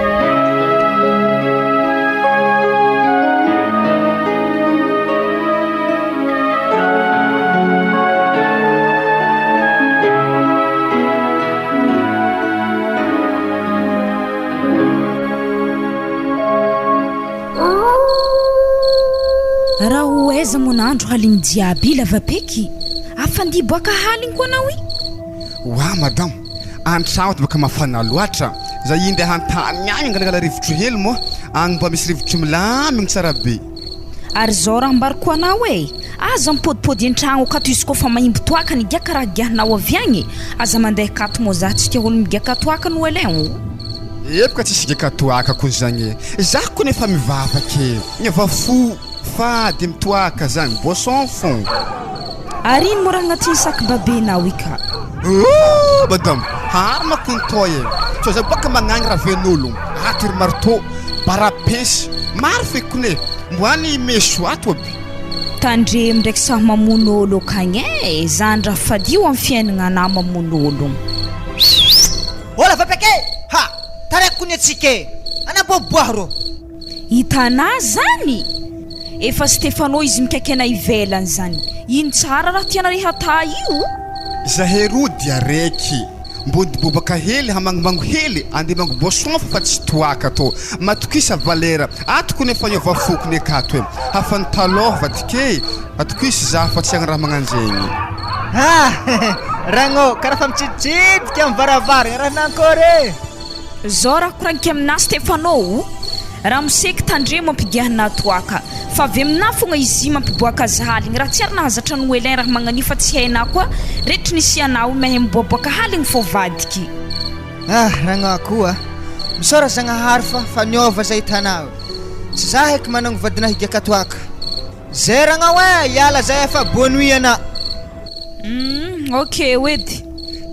Raha ho aiza moa nandro haligny jiaby lavapeky? Afandia boaka haligny koa anao i? Oa madame, antragno ato baka mafana loatra, za hindeha antany agny angalangala rivotro hely moa, agny mba misy rivotro milamigny tsara be. Ary zao raha ambarako anao e, aza mipodipody antragno akato izy koa fa mahimbo toaka ny giaka raha giahinao avy agny, aza mandeha akato moa za tsy tia olo migiaka toaka no elin o. Epoka tsisy giaka toaka kony zagny e, za kony efa mivavaka e, miova fo. Fady mitoaka zany boisson fon. Ary ino moa raha agnatin'ny sac babenao i ka? Ooh madame, hary manko ny toy e! Sao za baka magnagny raven'olo, ato ry marteau, barre à pêche, maro feky kony e! Mbo any meso ato aby. Tandremo ndraiky sao mamono olo akagny e! Zany raha fadio am fiaignana mamono ologno. Hola vapeke! Ha! Taraiky kony atsika e! Anaboaboaho rô! Hitanà zany? Efa Stefano izy mikaiky anay ivelany zany. Ino tsara raha tianare hatà io? Zahay roa dia raiky. Mbô dibobaka hely hamangombango hely andeha mango boisson fa tsy toaka tô. Matokisa Valera, ato kony efa niova fo kony akato e. Hafa ny talôha vadike e, atokisa za fa tsy agny raha magnanjegny. Ah! Ragnô, karaha fa mitsiditsidika am varavaragna raha nankôry e! Zao raha koragniko aminà Stefano o! Ramose ki tandremo ampigiahinà toaka, fa avy aminà fogna izy mampiboaka azy haligny, raha tsy ary nahazatra Noelin raha magnanio fa tsy hainà koa retry nisy anà o mahay miboaboaka haligny fô vadiky. Ah ragnà koa misaora Zagnahary fa fa niova zay hitanao tsy za heky managno vadinà higiaka toaka. Zay ragnao eh! Hiala zay efa bonne nuit anà. Humm ok ho edy.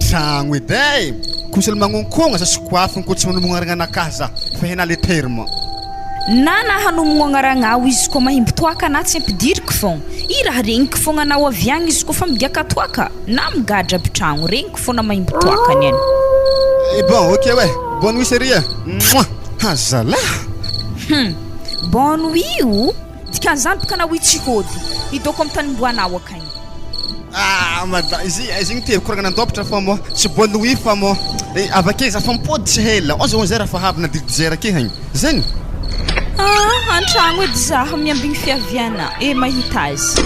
Tragno edy eh! Ko misy olo magnonkogna za sy koafiny ko tsy manomogna aragnanakahy za fa hena le terme. Na na hanomogno agnaragnao izy koa mahimbo toaka na tsy ampidiriko fogna. I raha regniko fogna anao avy agny izy koa fa migiaka toaka na migadra aby tragno regniko fogna mahimbo toaka ny any. Eh bon ok oe! Bonne nuit chérie eh! Mouah! Ha zalah! Hum! Bonne nuit o! Dikan'izany boka anao io tsy hody. Hidoko amin'ny tanimboanao akagny. Ah madame, izy izy igny te hikoragna nandopitra fa moa tsy bonne nuit fa moa eh, avake za fa mipody tsy hela, 11 11 heures fa avy na 10 heures ake hagny. Zegny. Ah, antragno edy zaho miambigny fiaviana eh mahita azy.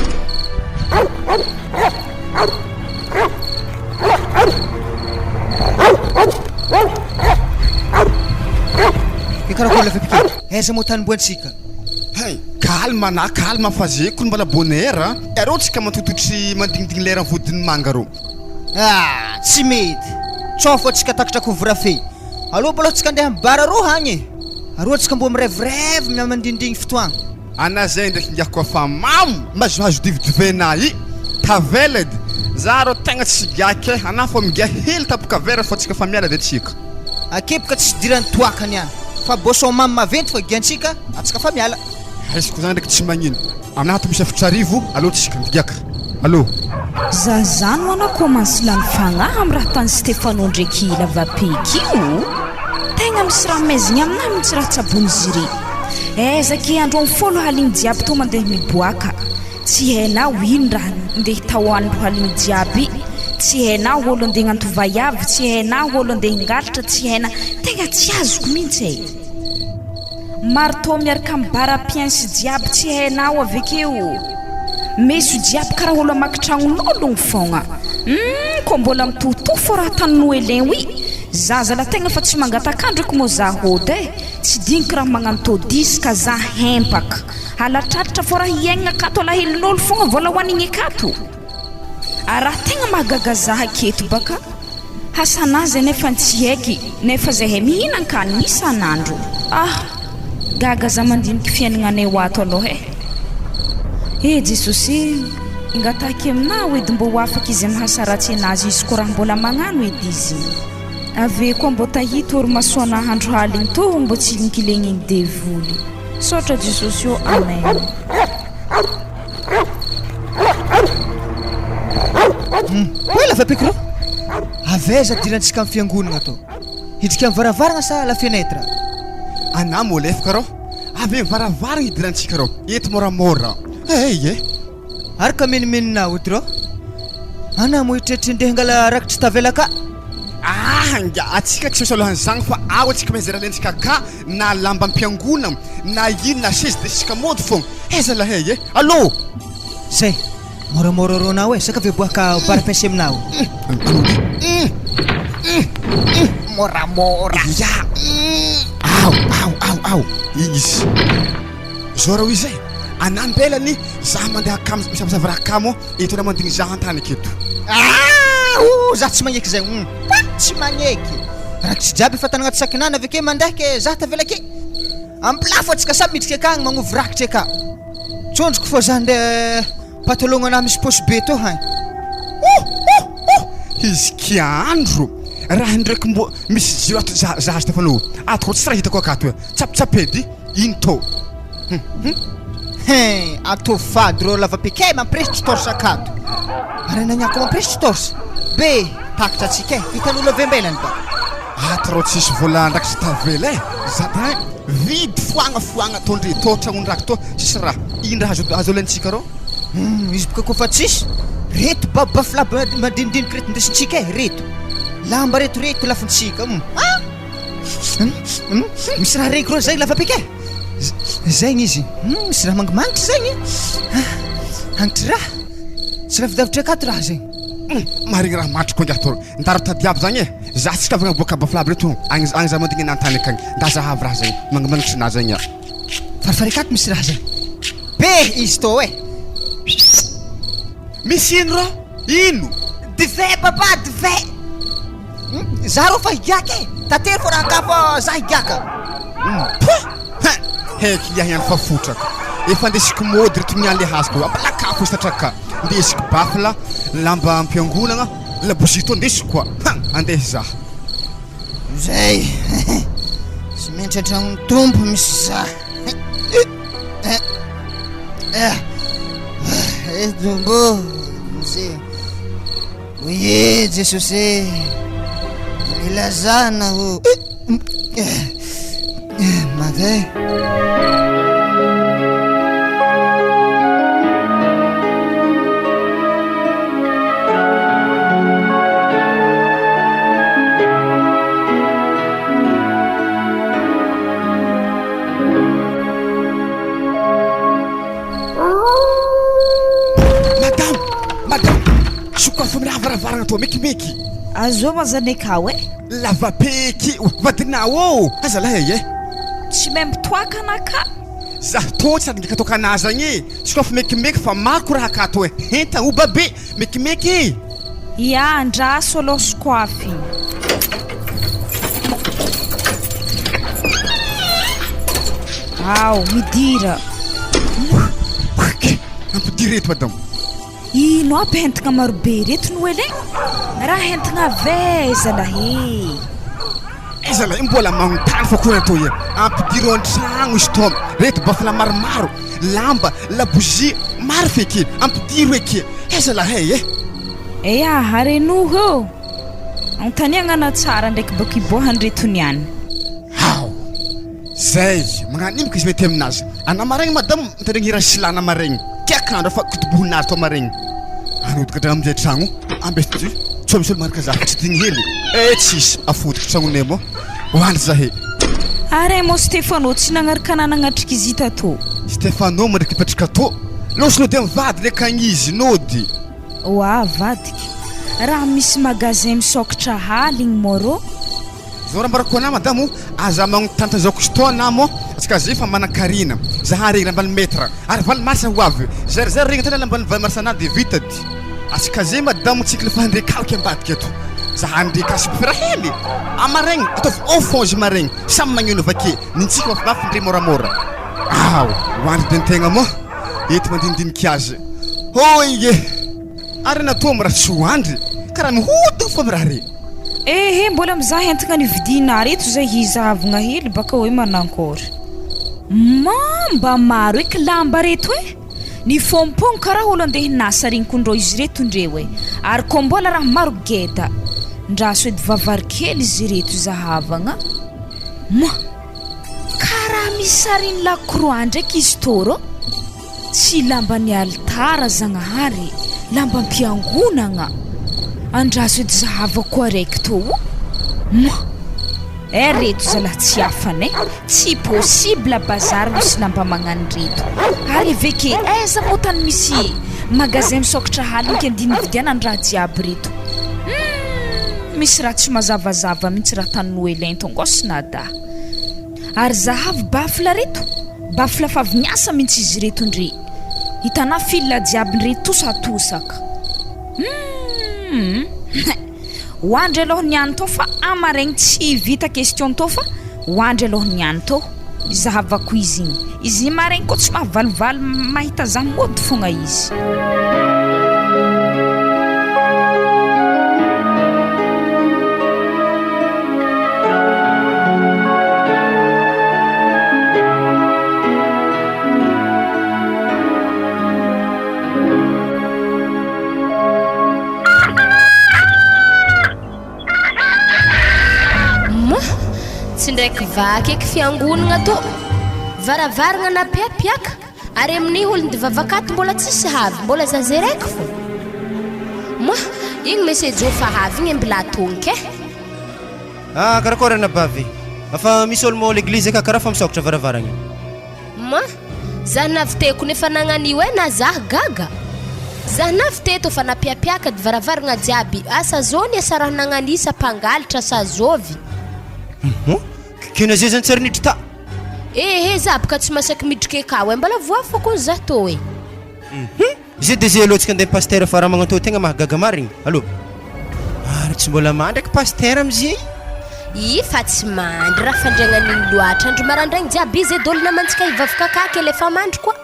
Ke karakory la fepike? Aiza moa tanimboantsika? Hay, calme na calme fa ze kony mbola bonheur a! Areo tsika matototry mandignidigny lera vodiny manga reo. Ah, tsy mety! Tsao fô tsika takatra couvre feu. Aleo mbola tsika andeha am bar aroa agny e! Aroa tsika mbô mirevirevy mia mandindigny fotoagna. Ana zay ndraiky ngiahy koa fa mamo mahazohazo dividivenà i tavela edy za rô tegna tsy giahy ke anah fô migiahy hely tapoka vera fô tsika fa miala de tsika. Akepoka tsy idiran'ny toaka ny any fa boisson mamy maventy fa giantsika atsika fa miala. Raisiko zany ndraiky tsy magnino. Aminahy ato misy 4000 aleo tsika migiaka aleo. Za zany ho anao commence lany fagnahy am raha tany Stefano ndreky lavapeky io tegna misy raha maizigny aminahy mintsy raha tsabony zire aiza ke andro am folo haligny jiaby tô mandeha miboaka tsy hainao ino raha ndeha tao andro haligny jiaby. Tsy hainao olo andeha hagnanto vaiavy, tsy hainao olo andeha hingalatra, tsy haina, tegna tsy azoko mintsy e! Marteau miaraka am barre à pince jiaby tsy hainao avekeo, meso jiaby karaha olo hamaky tragnon'ologno fogna, humm kô mbola mitohitohy fô raha tany Noelin oi, za zala tegna fa tsy mangatak'andro eky mô za hody e, tsy digniko raha magnano tôdisy ka za hempaka, halatralatra fô raha hiaignana akato alahelon'olo fogna vôla hoanigny akato. Ary raha tegna mahagaga zah aketo baka Hasana zay nefa tsy haiky nefa zahay mihinan-kanigny isan'andro ah! Gaga zah mandiniky fiaignananay ho ato aloha eh! Eh Jesosy eh! Angataky aminao edy mbô ho afaka izy amy hasaratsy anazy izy koa raha mbola magnano edy izy. Ave koa mbô tahia torimasoanah andro haligny tô mbô tsy hilinkilegniny devoly. Saotra Jesosy ô Amen. Hoy lava-peko reo. Avy aiza dirantsika amin'ny fiangonana tô? Hidrika amin'ny varavarana sa la fenêtre? Anà molefaka rô. Avy amin'ny varavarana hidirantsika rô. Eto moramora. Hey eh. Ary ka menomenona ody rô. Anà mo eritreritry ndeha hangala rakitry tavela ka. Ah nga atsika tsy misy alohan'izany fa ao atsika mahay zay raha ilaintsika ka na lambam-piangonana na ino na seza de isika mody fogna. Aiza lahy e? Allô? Zay, moramora rô nao e, sa ka ve boaka bar pince aminao? Moramora. Ya. Ao, ao, ao, ao. Igny izy. Zao raha izy e. Anambelany za mandeha akamo misavasava raha akamo eto raha mandigny za antany aketo. Ah, oh, za tsy magneky zay. Mm. Tsy magneky. Rakitry jiaby efa tany agnaty sakinana avy ake mandeha ke za tavela ake. Ampilafo atsika samy miditra akagny magnovy rakitra eka. Tsondroko fô za nde patalogno anah misy paosy be tô hagny. Oh oh oh! Izy kia andro raha ndraiky mbo misy jiro ato za za azo tafanao ato koa tsisy raha hitako akato e tsapitsapy edy ino tô hum hum. Hein, ataovy fady rô lava-pika e, mampiresitry torse akato. Ary anagniako mampiresitry torse. Be, takatra atsika e, hitan'olo avy ambelany ba. Ato rô tsisy vola ndrakitry tavela e, za da vide foagna foagna tô ndre tô tragnondraky tô tsisy raha, ino raha azo azo alaintsika rô? Humm izy boka kofa tsisy, reto babafilaba madinidiniky reto ndesintsika e, reto lamba reto reto lafontsika hum ah hum hum misy raha reko rô zay lava-pika e, zegny izy hum misy raha mangimanitry zegny ah hanitry raha, tsy lavidavitry akato raha zegny. Hum marigny raha matriko ingahy tô, ndaro tadiavo zagny e. Za tsy kavagna boaka baflaby reto agny agny za mandigny anantany akagny nda zahavo raha zay mangamangitry na zegny a. Farifarikato misy raha zay. Be izy tô e. Misy ino rô? Ino? Divay papa divay. Za rô fa higiaka e. Tatero fô raha ka fa za higiaka. Poh! Hein! Heky iah ihany fa fotraka. Efa ndesiko mody reto niany le hazoko ampalakafo izy tatraka. Ndesiko bafla, lamba ampiangonagna. Labozia tô ndesiko koa han! Andeha hizaha. Zay tsy maintsy an-tragnon'ny Tompo misy za. Eh Tompo, vonjeo. Oye Jesosy e, milazana ho. Mandeha. Madame! Madame! Sokafy amin'ny varavarana toa mekimeky. Azao azanekao e. Lavapeky vadinao ô! Aiza lahy e! Tsy mahay mitoaka anah ka! Zah tô tsy adinga katoka anah zagny e! Sokafy mekimeky fa mako raha akato e! Henta o babe! Mekimeky e! Ia, andraso aloha sokafy. Ao, midira. Ok, ampidiro eto madame. Ino aby entagna marobe ireto Noely e? Raha entagna avy aiza lahy e? Aiza lahy mbola magnontany fa akory atao e? Ampidiro an-tragno izy tô, reto bafla maromaro, lamba, labozia, maro feky e, ampidiro eky e, aiza lahy e? Eya, harenoho eo, anontaniagna tsara ndraiky bako iboahan'ireto niany. Ao! Zay! Magnano ino izy mety aminazy? Ana maregny madame mitandregny hira silana maregny. Kiaka andro fa kotobohonary tao maregny. Anodikatra amizay tragno ambesy. Tsao misy olo manaraka za fa tsy digny hely eh tsisy afodiko tragnonay moa hoandry zahay. Ary mo Stefano tsy nagnaraka anah nagnatriky izy tato. Stefano mo ndraiky nipetraka tô. Lôsy nody am vady ndraiky agny izy nody. Oa vadiko, raha misy magasin misôkatra haligny mô rô? Zao raha ambarako anah madamo, aza magnontany zao question anah mô, antsika zay efa manankarena, zaha regny ambany mètre, ary valo mars ho avy, zay zay regny tena ambany valo mars anah de vita dy, antsika zay madamo tsika lefa handre kaloky ambadika eto, zaha andre kasy bifira hely, amaregny ataovy au fond izy maregny, samy magneno avake, nintsika mafimafy ndre môramôra, ao hoandry de ntegna mô eto mandinidiniky azy, hoy e. Ary natoa mra tsy ho andry karaha mihodina fô mra re. Ehe mbola mizaha entagna nividiana reto zay hizahavagna hely baka hoe manankôry. Ma mba maro eky lamba reto e! Nifômpôgno karaha olo andeha hinasa regny kondrô izy reto ndreo e! Ary kô mbola raha maro geda! Ndraso edy vavary kely izy reto zahavagna. Ma! Karaha misy sarin'ny la croix ndraiky izy tô rô! Tsy lamban'ny alitara Zagnahary, lambam-piangonagna. Andraso edy zahavako araiky tô o! Moa! Eh reto zalah tsy afana eh! Tsy possible bazary misy lamba magnano reto. Ary eveke aiza moa tany misy magasin misokatra haligny andia nividianany raha jiaby reto. Humm! Misy raha tsy mazavazava mintsy raha tany Noelin tongos nada. Ary zahavo baffle reto, baffle fa avy niasa mintsy izy ireto ndre. Hitanà fil jiaby ndre tosatosaka. Humm Hoandry aloha niany tô fa amaregny tsy vita question tô fa hoandry aloha niany tô. Zahavako izy igny. Izy igny maregny koa tsy mahavalivaly mahita za mody fogna izy. Moa tsy ndraiky vaky eky fiangonagna tô. Varavaragna napiapiaka ary amin'ny olon-divavaka ato mbola tsisy havy, mbola za zay raiky fô. Moa igny monsieur Joe fa havy igny mbla atoniky eh. Ah karakôry anabavy? Afa misy olo mô l'église eka karaha fa misôkatra varavaragna. Ma, zah naviteko nefa nagnanio eh na zah gaga. Zah navy teto fa napiapiaka dy varavaragna jiaby, asa zôny asa raha nagnanisa mpangalatra sa zôvy. Hum, kena zay zany tsy ary niditra ta. Ehe zah boka tsy masaky midriky akao eh, mbola voa fô kony zah tô eh. Hum. Zay de zay aloha tsika andeha pasitera fa raha magnantô tegna mahagaga marigny. Allo. Ary tsy mbola mandry aky pasitera amizay. Ih fa tsy mandry raha fandriagnan'igny loatra andro marandraigny jiaby izy edy olo namantsika hivavaka akaky ele fa mandry koa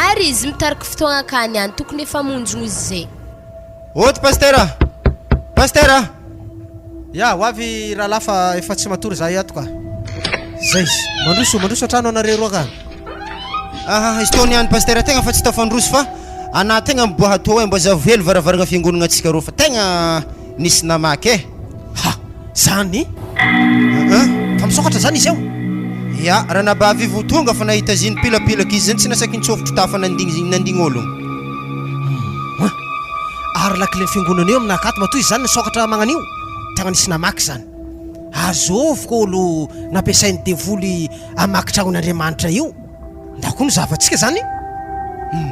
ary izy mitariky fotoagna akany any tokony efa monjogno izy zay. Ôty pasitera! Pasitera! Ya, ho avy rahalahy fa efa tsy matory zahay ato ka. Zay izy. Mandroso, mandroso hatrano anareo roa ka. Aha, izy tao niany pasitera tegna fa tsy tafandroso fa anah tegna miboaha tô e, mba zavo hely varavaragna fiangonagna antsika roa fa tegna nisy namaky e. Ha, zany? Aa. Fa misokatra zany izy ao? Ya, ranabavy io vao tonga fa nahita azy nipilapilaka izy zany tsy nasaky nitsofotro tafa nandigny nandigny ologno. Hum. Ary lakilen'ny fiangonana io aminah akato matoa izy zany nisokatra magnan'io, tegna nisy namaky zany. Azovy ko olo nampiasain'ny devoly hamaky tragnon'Andriamanitra io. Ndao koa ny zavatsika zany. Hum.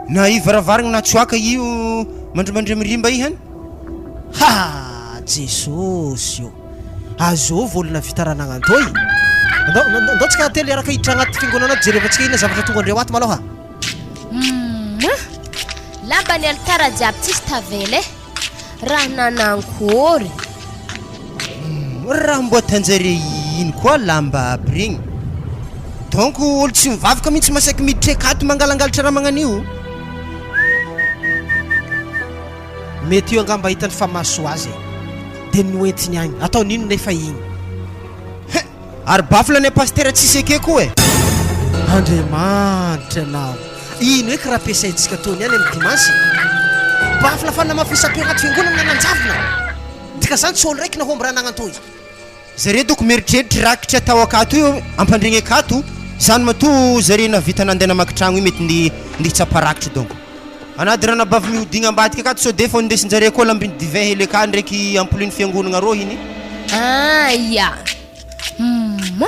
Na i varavaragna na tsoaka io mandrimandry mirimba i hany. Ha! Jesosy ô! Azovy olo navita raha nagnantô i. Andao, andao tsika telo hiaraka hiditra agnaty fiangonana ato jerevantsika inona zavatra tonga andreo ato malôha. Humm! Lamba ny alitara jiaby tsisy tavela eh! Raha nanankory. Humm! Raha mbo atanjare ino koa lamba aby regny? Donc olo tsy mivavaka mintsy masaky miditra akato mangalangalatra raha magnanio. Mety io angamba hitany fa mahasoa azy e! Dia noentiny agny. Ataony inona nefa igny? Hein! Ary baffle ny pasitera tsisy ekeko e! Andriamanitra anao! Ino eky raha ampiasaintsika tony ihany amin'ny dimanche? Baffle fanamafisam-peo anaty fiangonana nanjavona! Dika zany tsy olo raiky nahomby raha nagnantoy. Zare doko mieritreritra rakitra atao akato io ampandregny akato zany matoa zare nahavita nandeha namaky tragno io mety ndeha hitsapa rakitra donko. Anady ranabavy mihodigna ambadika akato sao de efa nindesin-jare koa lambin'ny divin hely akany ndraiky ampolin'ny fiangonagna rô iny. Ah ya! Humm!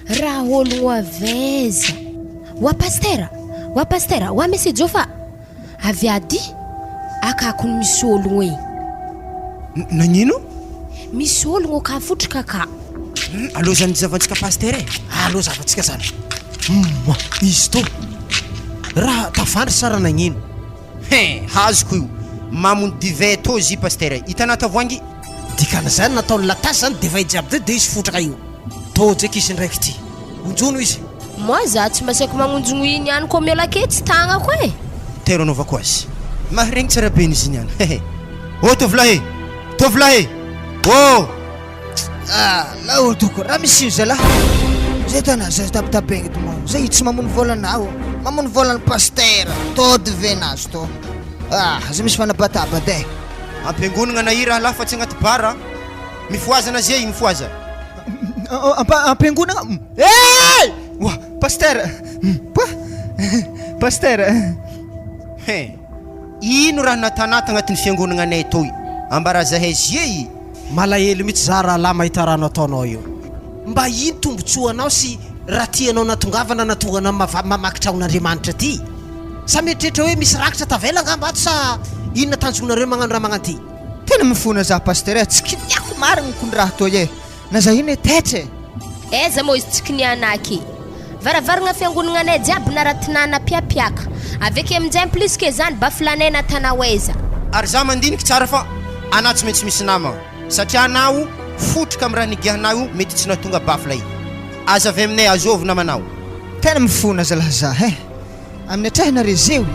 Raha ologno avy aiza? Wa pastera! Wa pastera! Wa Messie Jofa! Avy aty! Akakony misy ologno e! Nagnino? Misy ologno ka fotrika ka! Aleo zany zavantsika pastera e! Aleo zavantsika zany! Humm! Izy tô! Raha tavandry sa raha nagnino? Hein! Azoko io! Mamony divin tô zy pastera e! Hitanà tavoahangy? Dikan'izany nataony latasy zany divay jiaby teo de izy fotraka io. Tô dreky izy ndraiky ty. Onjono izy. Moi za tsy masaiko magnonjogno iny ihany ko miala ake tsy tagnako e. Tero anaovako azy. Maharegny tsara be izy iny ihany. Hehe. Ô tovolahy e! Tovolahy e! Ô! Ah, laolo toko, raha misy io zalahy. Zay tana, zay tabitabegny to moa. Zay tsy mamono vôlanao, mamono vôlan'ny pasitera. Tody ve nazy to? Ah, zay misy fanabataba de. Ampiangonagna na i rahalahy fa tsy agnaty bar a. Mifohaza na zay, mifohaza. Ampiangonagna? Eh! Oa, pasitera. Poa! Pasitera. Hein. Ino raha natanà tagnatin'ny fiangonagnanay toy? Ambara zahay zie i. Malahelo mitsy za rahalahy mahita rano ataonao io. Mba ino tombotsoanao sy raha tianao natongavana natonga anao mamaky tragnon'Andriamanitra ty? Sa mieritreritra hoe misy rakitra tavela angamba ato sa inona tanjonareo magnano raha magnanty? Tena mifona za pasteur eh, tsy kiniako marigny kony raha toy eh, na za ine taitra eh. Aiza moa izy tsy kiniana aky. Varavaragna fiangonagnanay jiaby naratinà napiapiaka. Avy ake aminjay en plus ke zany bafilanay natanao aiza. Ary za mandiniky tsara fa anà tsy maintsy misy nama satria anao fotrika am raha nigiahanao io mety tsy nahatonga bafla io. Aza avy aminay azovy namanao. Tena mifona zalahy za eh. Amin'ny atrehina re zeo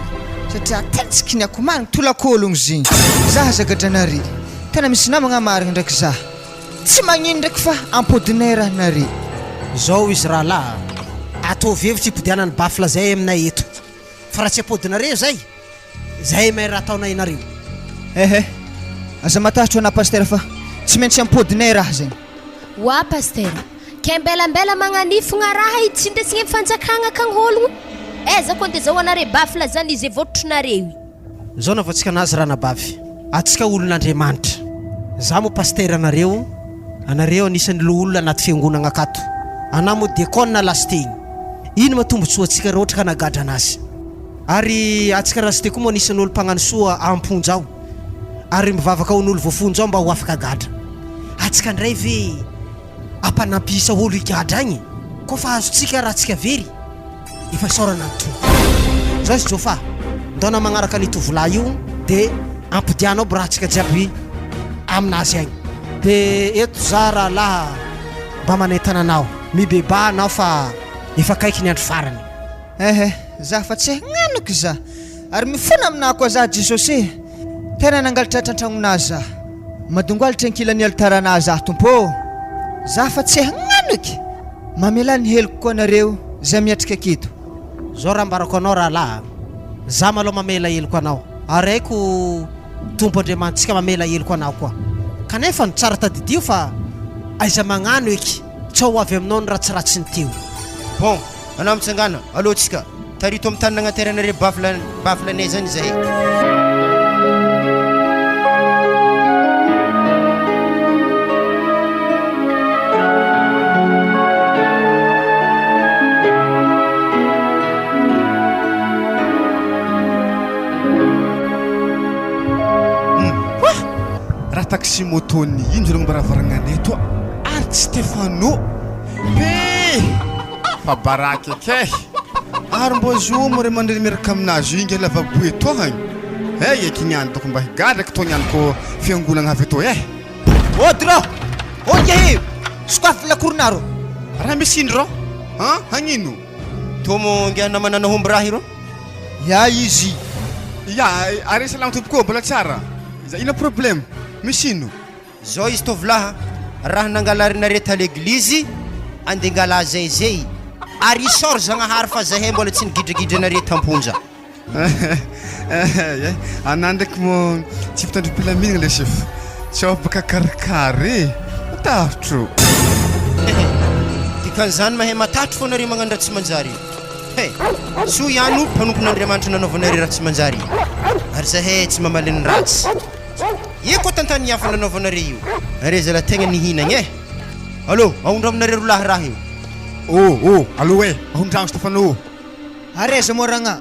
satria tena tsy kiniako marigny tolakôlogno zegny za aza gadranare tena misy namagna marigny ndraiky za tsy magnino ndraiky fa ampodinay raha nare. Zao izy rahalahy a, ataovy hevitra hipodianany baffle zay aminay eto fa raha tsy apodinareo zay, zay mahay raha ataonay nareo. Ehe, aza matahotra anah pasitera fa tsy maintsy ampodinay raha zegny. Oa pastera, ke mbelambela magnanifogna raha i tsy ndesigny am fanjakagna akagny hologno? Aiza ko nde zahoanare bafla zany izy votronareo i. Zao navatsika anazy ranabavy, atsika olon'Andriamanitra, za moa pasitera anareo, anareo anisan'ny loholona anaty fiangonagna akato, anah moa diakona lasitegny, ino ma tombotsoantsika raha ohatra ka nagadra anazy? Ary atsika rasite koa moa anisan'ny olo mpagnano soa amponja ao, ary mivavaka ho an'olo voafonja ao mba ho afaka gadra. Atsika ndray ve ampanampy isa olo higadra agny? Koa fa azontsika raha tsika very, efa isaorana ny Tompo. Zao izy Jofa, ndaona magnaraka an'io tovolahy io de ampodianao bras-tsika jiaby aminazy agny. De eto za rahalahy mba manentana anao, mibebaha anao fa efa akaiky ny andro farany. Ehe, za fa tsy hagnanoky za, ary mifona aminà koa za Jesosy e! Tena nangalatra an-tragnonà za, madongoalitra ankilan'ny alitaranà za Tompo ô! Za fa tsy hagnanoky! Mamelà ny heloko koa nareo zay miatrika aketo. Zao raha ambarako anao rahalahy a, za malou mamela heloko anao, ary haiko Tompo Andriamanitsika mamela heloko anao koa, kanefa ny tsara tadidio fa aiza magnano eky, tsao ho avy aminao ny ratsiratsy ny teo. Bon, Anao mitsangàna, aleo tsika. Tarito amin'ny tany nagnateranareo baffle baffle anay zany izahay. Raha taxi moto ny ino zany ambaravaragnanay toa ary tsy Stefano. Pe! Fa baraky eky eh! Ary mbô zo moa ray aman-dreny miaraka aminazy io ingahy lavaboe toa hagny? Hey eky niany doko mba higadra eky toa niany ko fiangonagna avy etoa eh! Ody rô! Ody ehe! Sokafy lakoronà rô! Raha misy ino rô? An! Hagnino? Toa moa ingahy namana nahomby raha io rô? Ya izy! Ya, ary salama tompoko ô, mbola tsara? Ino problème? Misy ino? Zao izy tovolahy a, raha nangalarinareo ta leglizy ande ngala zay zay ary isaory Zagnahary fa zahay mbola tsy nigidragidra anareo tamponja. Eh, anah ndraiky moa tsy mpitandro filaminana le chef. Tsy ao baka karikary e. Matahotro. Dikan'izany mahay matatro fô nareo magnano raha tsy manjary io. He! Soa ihany o mpanompon'Andriamanitra nanaovanareo raha tsy manjary io. Ary zahay tsy mamaly ny ratsy. Io koa tantany hafa nanaovanareo io. Nareo zalahy tegna nihinagna eh! Allo, ahondraminareo rolahy raha io. Oh oh, allo eh, ahondramo Stefano oh. Ary aiza moa ragna?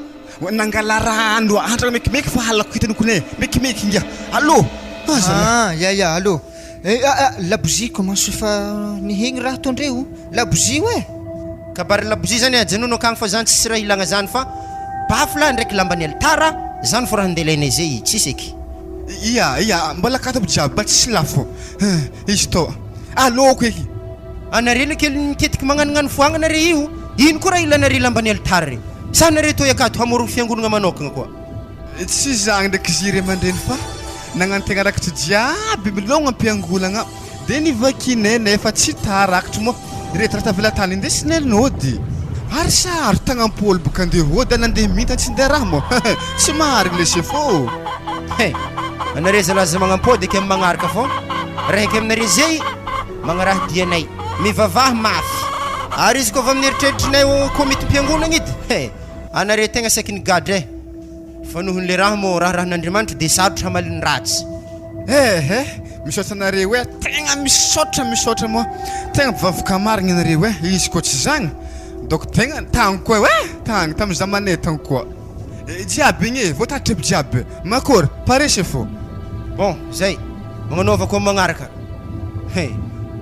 Nangala rano antrana mekimeky fa halako hitany kone, mekimeky inga. Allo, ah zalahy. Ah, ya ya, allo. Eh, ah, ah, labozia commence efa nihegny raha tô ndreo. Labozia oe. Kabary labozia zany ajanona akagny fa zany tsisy raha ilagna zany fa bafla ndraiky lamban'ny alitara zany fô raha ndeha ilainay zay tsisy eky. Ia ia, mbola akato aby jiaby mba tsisy lafo eh, izy tô. Aleoko eky. Anare le kely miketiky magnanognano foagna nare io, ino koa raha ilanare lamban'ny alitara re? Sa nare tô akato hamorogno fiangonagna manokagna koa? Tsy zagny ndraiky zy ray aman-dreny fa nagnantegna rakitry jiaby milôgno am-piangonagna de nivakinay nefa tsy tarakitry moa ireto raha tavela tany indesinay nody ary saro tagnam-pôly boka andeha hody a nandeha minta tsy ndeha raha moa tsy marigny le chef ô! He! Anare zalahy aza magnampôdy eky amin'ny magnaraka fô raiky aminare zey magnaraha dianay mivavaha mafy ary izy koa avy amin'ny eritreritrinay ô komitim-piangonagna edy he! Anare tegna saiky nigadra eh! Fa noho ny le raha moa raharahan'Andriamanitra dia sarotra hamaly ny ratsy. Eh eh, misaotra anareo eh, tegna misaotra misaotra moa, tegna mpivavaka marigny anareo eh, izy koa tsy zagny donc tegna tagny koa eh, tagny tamy zamanay tagny koa jiaby igny eh, voatatitra aby jiaby, makory, pare chef ô. Bon, zay, magnanaova koa magnaraka he,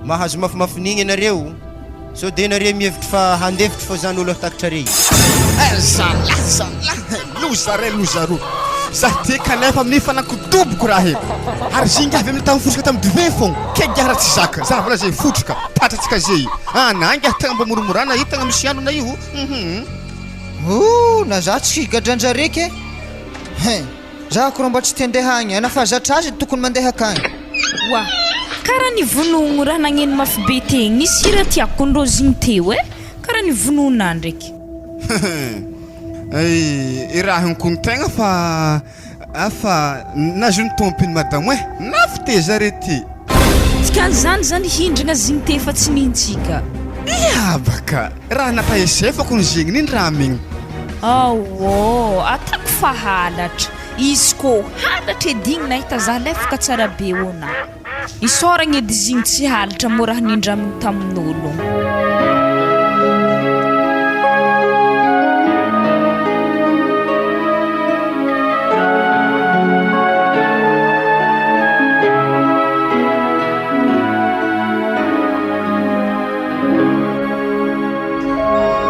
mahazo mafimafin'igny anareo. Sao dia nareo mihevitry fa handefitry fô zany olo takatrare io. Eh zalah zalah eh loza re loza ro zah ty kanefa amin'ny fanakodoboko raha e ary zinga avy amin'ny tany fotroka tamin'ny duvet fogna ke giah raha tsy zaka zah vola zay fotroka tatratsika zay ana ngiah tegna mba moramorana io tegna misy anona io hum. Ooh na za tsy gadranjareka e! Hein! Za ko raha mba tsy te andeha agny, ana fa zatra azy tokony mandeha akagny. Oa! Kara nivonogno raha nagneno mafy be tegny, nisy hira tiako ndrozy igny teo eh! Kara nivonona ndraiky. I raha igny kony tegna fa fa nazon'ny tompony madamo eh! Nafy teza re ty. Dikan'izany zany hindrana zigny te efa tsy nintsika. Ia baka! Raha nampaesefako ny zegny ny ramigny. Aooo, atako fa halatra. Izy kô halatra edy igny nahita za lefaka tsara be ô na. Isaoragna edy izy igny tsy halatra mô raha nindramigny tamin'ologno.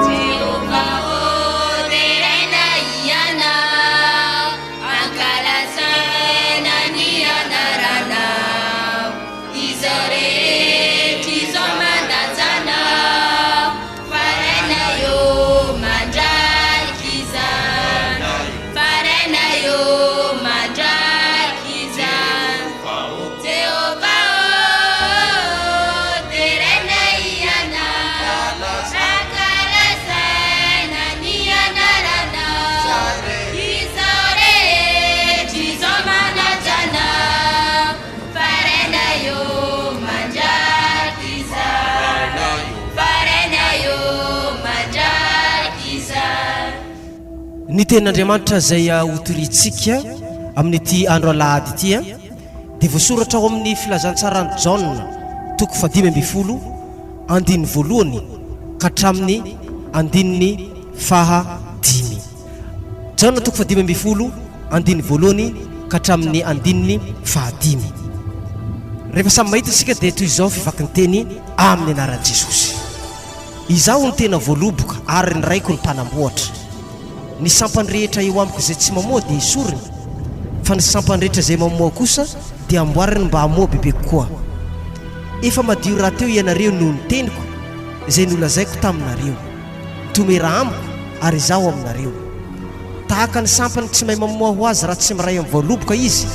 Jehovah ô, deraina Ianao, ankalazaina ny anaranao. Izao rehetra izao manaja Anao, fa Rainay ô, mandrakizany. Fa Rainay ô, mandrakizany. Jehovah ô, deraina Ianao, ankalazaina ny anaranao, izao rehetra izao manaja Anao, fa Rainay ô, mandrakizay, fa Rainay ô, mandrakizay. Ny tenin'Andriamanitra izay hotorintsika amin'ity andro alahady ity dia voasoratra ao amin'ny Filazantsaran'i Jaona, toko fahadimy ambinifolo, andininy voalohany ka hatramin'ny andininy fahadimy. Jaona toko fahadimy ambinifolo, andininy voalohany ka hatramin'ny andininy fahadimy. Rehefa samy mahita isika dia toy izao fivakin-teny amin'ny anaran'i Jesosy. Izaho no tena voaloboka ary ny Raiko no mpanamboatra. Ny sampany rehetra eo amiko izay tsy mamoa dia esoriny, fa ny sampany rehetra izay mamoa kosa dia amboariny mba hamoa bebe kokoa. Efa madio rahateo ianareo noho ny teniko izay nolazaiko taminareo. Mitomera amiko ary izaho aminareo. Tahaka ny sampany tsy mahay mamoa ho azy raha tsy miray amin'ny voaloboka izy,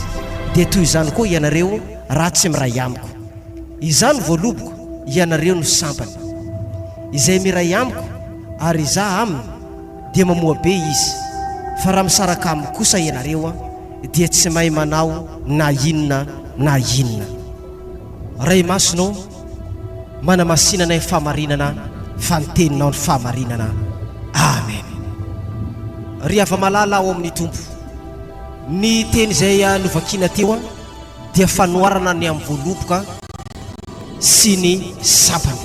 dia toy izany koa ianareo raha tsy miray amiko. Izaho no voaloboko, ianareo no sampany. Izay miray amiko ary izaho aminy dia mamoa be izy, fa raha misaraka amiko kosa ianareo dia tsy mahay manao na inona na inona. Ray Masina ô, manamasina anay fahamarinana fa ny teninao ny fahamarinana. Amen. Ry hava-malala ao amin'ny Tompo, ny teny izay novakiana teo dia fanoharana ny amin'ny voaloboka sy ny sampany.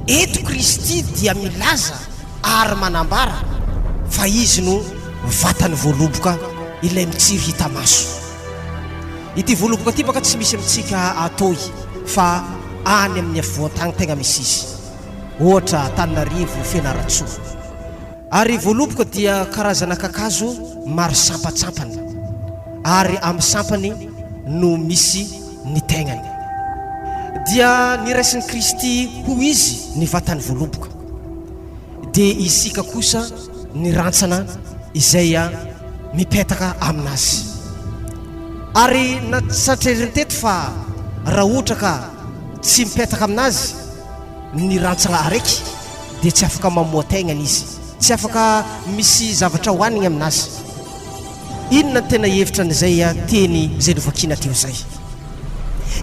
Eto Kristy dia milaza ary manambara fa Izy no vatan'ny voaloboka ilay mitsiry hita maso. Ity voaloboka ity baka tsy misy amintsika atoy fa any amin'ny afovoan-tany tegna misy izy. Ohatra Antananarivo, Fianarantsoa. Ary voaloboka dia karazana kakazo maro sampantsampana, ary amin'ny sampany no misy ny tegnany. Dia niraisin'i Kristy ho Izy ny vatan'ny voaloboka, dia isika kosa ny rantsana izay mipetaka aminazy. Ary natsatreriny teto fa raha ohatra ka tsy mipetaka aminazy ny rantsana araiky, dia tsy afaka mamoa tegnany izy, tsy afaka misy zavatra hohanigny aminazy. Inona ny tena hevitra an'izay teny izay novakiana teo izay?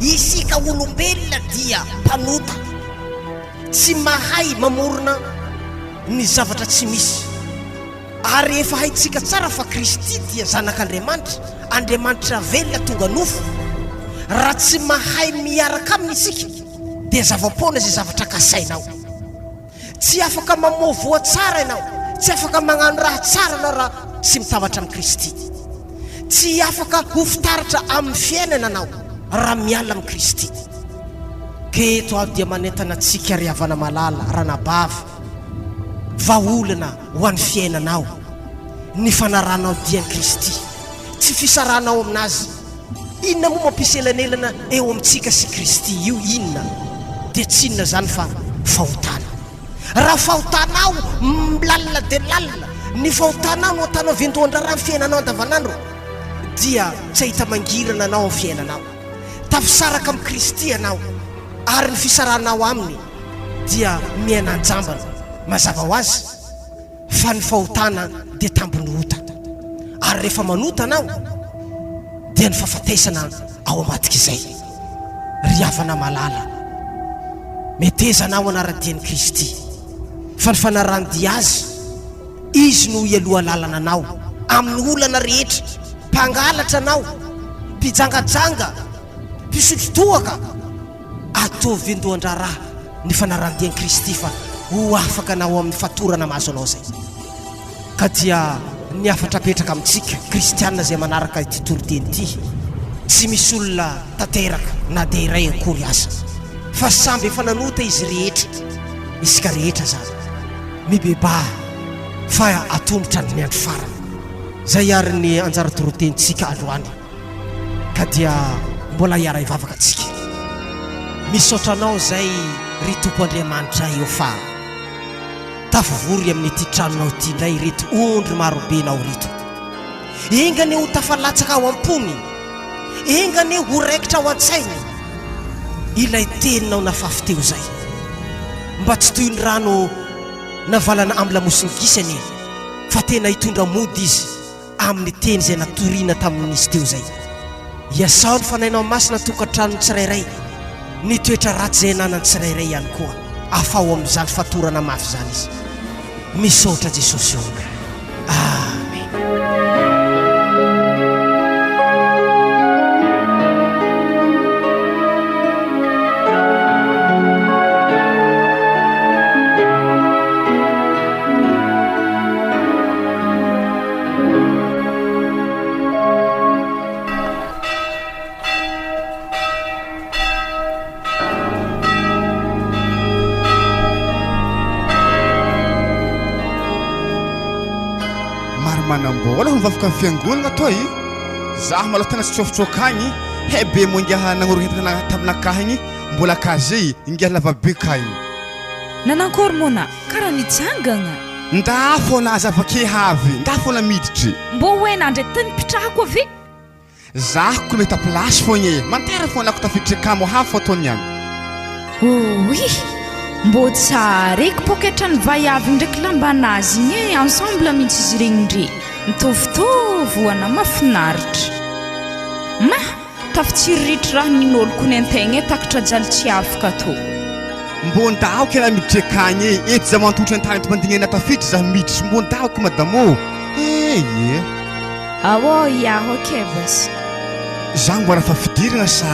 Isika olombelona dia mpanota, tsy mahay mamorona ny zavatra tsy misy. Ary efa haintsika tsara fa Kristy dia Zanak'Andriamanitra, Andriamanitra velona tonga nofo. Raha tsy mahay miaraka Aminy isika dia zava-poana izay zavatra kasainao. Tsy afaka mamoa voa tsara ianao, tsy afaka magnano raha tsara ianao raha tsy mitambatra amin'i Kristy. Tsy afaka ho fitaratra amin'ny fiainana anao raha miala amin'i Kristy. Ka eto aho dia manentana antsika ry havana malala, ranabavy, vahaolana ho an'ny fiainanao ny fanarahanao dia an'i Kristy, tsy fisarahanao aminazy. Inona moa mampisy elanelana eo amintsika sy Kristy io inona? Dia tsy inona izany fa fahotana. Raha fahotanao lalina dia lalina, ny fahotanao no ataonao vendohan-draharaha amin'ny fiainanao andavanandro, dia tsy hahita mangirana anao amin'ny fiainanao. Tafisaraka amin'i Kristy ianao, ary ny fisarahanao Aminy dia miaina an-jambany. Mazava ho azy fa ny fahotana dia tambin'ny ota. Ary rehefa manota anao dia ny fahafatesana ao ambadik'izay. Ry havana malala, meteza anao hanara-dia an'i Kristy, fa ny fanarahan-dia Azy, Izy no hialoha lalana anao amin'ny olana rehetra, mpangalatra anao, mpijangajanga, mpisotro toaka, Ataovy vendohan-draharaha ny fanarahan-dia an'i Kristy fa ho afaka anao amin'ny fatorana mahazo anao izay. Ka dia ny hafatra apetraka amintsika kristiana izay manaraka ity toriteny ity, tsy misy olona tanteraka na dia iray akory aza, fa samby efa nanota izy rehetra, isika rehetra izany. Mibebaha fa atomotra ny andro farany. Izay ary ny anjara toritenintsika androany. Ka dia mbola hiara-hivavaka tsika. Misaotra Anao izay ry Tompo Andriamanitray ô fa tafavory amin'ity tranonao ity indray ireto ondry marobenao ireto. Enga anie ho tafalatsaka ao am-pony, enga anie ho raikitra ao an-tsainy ilay teninao nafafy teo izay. Mba tsy toy ny rano navalana amin'ny lamosin'ny gisa anie fa tena hitondra mody izy amin'ny teny izay natoriana tamin'izy teo izay. Iasao ny Fanahinao Masina tokantranon'ny tsirairay, ny toetra ratsy izay ananan'ny tsirairay ihany koa. Afaho amin'izany fatorana mafy izany izy. Misaotra Jesosy ô. Amen. Maro manambola ho mivavaka amin'ny fiangonana toa i. Zaho maloha tena tsy tsofotsoka agny, he be moa ingahy nagnoro entana taminakahy igny, mbola casier ingahy lavabe ka igny. Nanankory moa na kara nitsangagna. Nda fona aza avake havy, nda fona miditry. Mbô hoe nandre ty nipitrahako ave. Zaho ko meta place fogna e, mantera fogna lako tafiditry kamo hafa fô tony agny. Ouii! Mbô tsara eky poketran'ny vaiavy ndraiky lambanazy igny e, ensemble mintsy izy regny ndre, mitovitovy hoana, mafinaritra. Ma! Tafitsiriritra raha ninôloko nentegna e takatra jaly tsy afaka tô. Mbô ndao kena miditry akagny e, eto za mantotry an-tany eto mandigny anà tafiditry za miditry, mbô ndao ko madame ô! Eh ie. Ao iaho kevas. Za mbo raha fa fidirana sa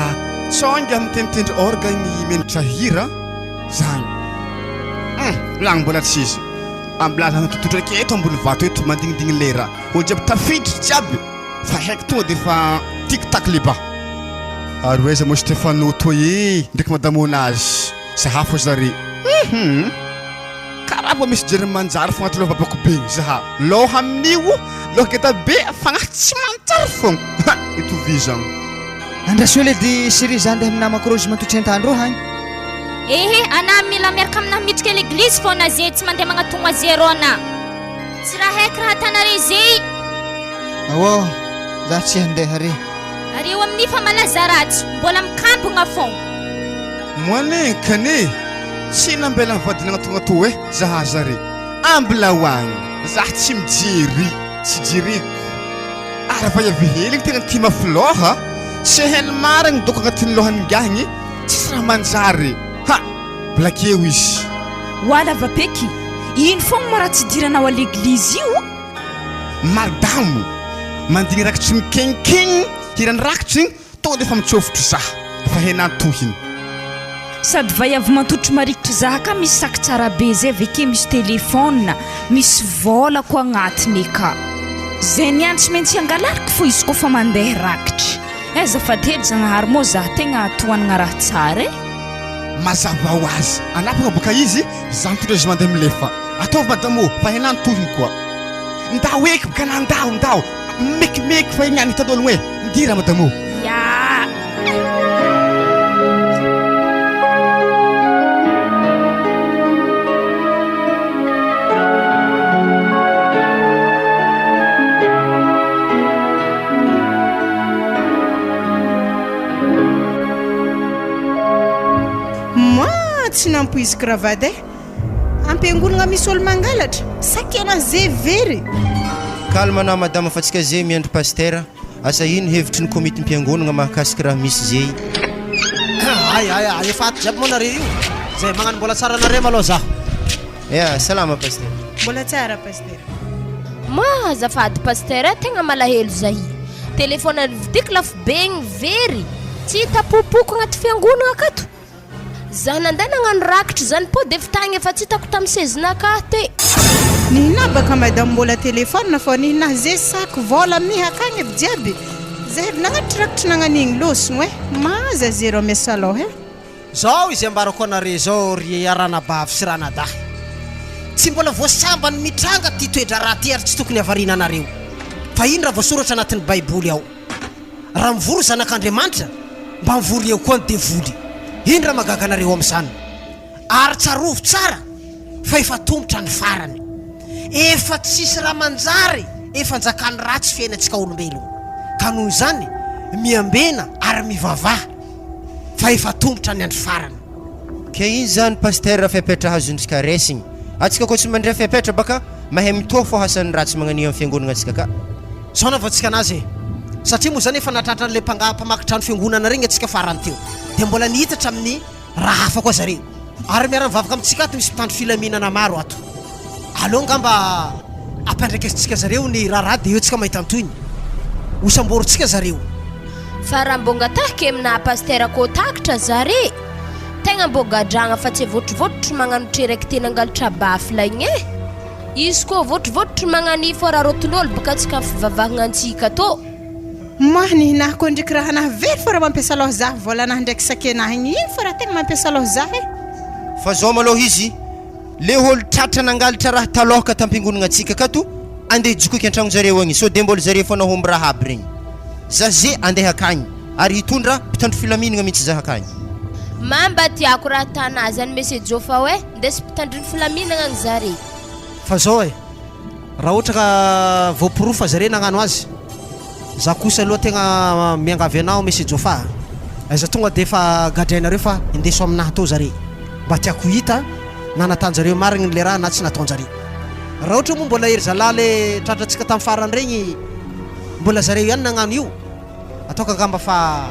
sao angaha mitendritendry orgue ny menitra hira zany hum lagny mbola tsy izy ambilaza mitototra ake eto ambony vato eto mandingindigny lera olo jiaby tafiditra jiaby fa haiko tonga de fa tic tac le ba ary ho aiza moa Stefano toa e ndraiky madame onazy zaha fô zare hum karaha vao misy jery manjary fô agnaty loha babako be igny zaha lôha amin'io lôha geda be fagnahy tsy manjary fôgna ha itovizagna. Andraso ledy chérie za andeha amin'ny namako reo izy matotra entandreo hagny. Ehe ana mila miaraka aminah miditra leglizy fona ze tsy mandeha magnatogno azy arô ana. Tsy raha haiko raha atanare zey. Aô za tsy handeha re. Areo amin'ny fa malaza ratsy mbola mikambogna fon. Moanenkany e! Tsy nambelan'ny vadiny agnatognatoa e zaha zare. Ambilao agny zah tsy mijery, tsy jereko. Ary vaiavy hely igny tegna tia mafy lôha, tsy hainy marigny dôko agnatin'ny lôhan'ingahy igny tsisy raha manjary. Ha! Blakeo izy. Oa lavapeky, ino fogna moa raha tsy idiranao à l'église io? Madamo, mandigny rakitry mikenkegny hiran'ny rakitry igny Tonga defa mitsofotro zah fa henà tohiny. Sady vaiavy mantotry marikitry zah ka misy sac tsara be zay aveke misy téléphone misy vôla ko agnatiny eka. Zay niany tsy maintsy angalariko fô izy kofa mandeha rakitry. Eh azafady hely Zagnahary mô zah tegna tohanagna raha tsara eh. Mazava ho azy, anapaka boka izy, za mitondra izy mandeha milefa. Ataovy madame ô, fa henà ny tohiny koa. Ndao eky boka na ndao, ndao. Mekimeky fa igny any hitan'ologno e. Midira madame ô. Ya. Moi tsy nampoiziko ravady eh. Ampiangonagna misy olo mangalatra? Sa kena ze very? Calme anah madama fa tsika ze miandry pasitera, asa ino hevitry ny komitim-piangonagna mahakasiky raha misy zey. Hay hay hay efa ato jiaby moa nareo io. Zay magnano mbola tsara anareo malôha zaho. Ya, salama pasitera. Mbola tsara pasitera. Ma azafady pasitera tegna malahelo zahi. Telephone nividiako lafo be igny very. Tsy hita popoko agnaty fiangonagna akato. Za nandeha nagnano rakitra zany po de fitagny efa tsy hitako tam sezinakahy te. Nihina baka madame mbola téléphone fô nihina ze sac vola aminy akagny aby jiaby zay avy nagnatitra rakitra nagnanigny lôsogno eh maza zero miasa lôha eh. Zao izay ambarako anare zao ry ranabavy sy ranadahy, tsy mbola voasambany mitranga ty toe-draharaha ty ary tsy tokony havarina anareo fa iny raha voasoratra anatin'ny baiboly ao. Raha mivory zanak'Andriamanitra, mba mivory eo koa ny devoly. Ino raha mahagaga anareo amin'izany? Ary tsarovy tsara fa efa tongotra ny farany. Efa tsisy raha manjary, efa anjakan'ny ratsy fiainantsika olombelogno. Ka noho izany, miambena ary mivavaha fa efa tongotra ny andro farany. Ke ino zany pasteur fepetra azontsika resigny? Atsika koa tsy mandray fepetra baka mahay mitoha fô hasan'ny ratsy magnania am fiangonagna atsika ka. Zao navatsika anazy e! Satria moa zany efa nahatratra an'ilay mpanga mpamaky trano fiangonana regny atsika farany teo. Dia mbola nihitatra amin'ny raha hafa koa zareo. Ary miara mivavaka amintsika ato misy mpitandro filaminana maro ato. Aleo angamba ampiandraikesintsika zareo ny raharaha dia eo tsika mahita ny tohiny. Hosamborintsika zareo. Fa raha mbô ngatahiko aminà pasitera kô takatra zare, tegna mbô gadragna fa tsy avôtrivôtry magnano treraiky te nangalatra bafla igny e! Izy kô vôtrivôtry magnan'io fô rarôtin'ôlo bôka tsika am fivavahagna antsika tô. Moah nihinah ko ndriky raha nah very fô raha mampiasa lôha zah vôla nah ndraiky sakenah igny ino fô raha tegna mampiasa lôha zah e. Fa zao malôha izy, le ôlo tratra nangalatra raha talôha ka tampiangonagna antsika akato, andeha hijokoky antragnon-jareo agny, sao de mbôla zare fô nahomby raha aby regny. Zah ze andeha akagny, ary hitondra mpitandro filaminagna mintsy zah akagny. Ma mba tiako raha tanà zany Monsieur Jofa oe, ndesy mpitandro ny filaminagna agny zare. Fa zao e, raha ohatra ka voaporofo fa zare nagnano azy, za kosa aloha tegna miangavy anao Monsieur Jofa a, aiza tonga de efa gadrainareo fa indeso aminahy tô zare, mba tiako ho hita na nataonjareo marigny le raha na tsy nataonjare. Raha ohatra moa mbola ery zalahy le tratrantsika tam farany regny mbola zareo ihany nagnano io, ataoko angamba fa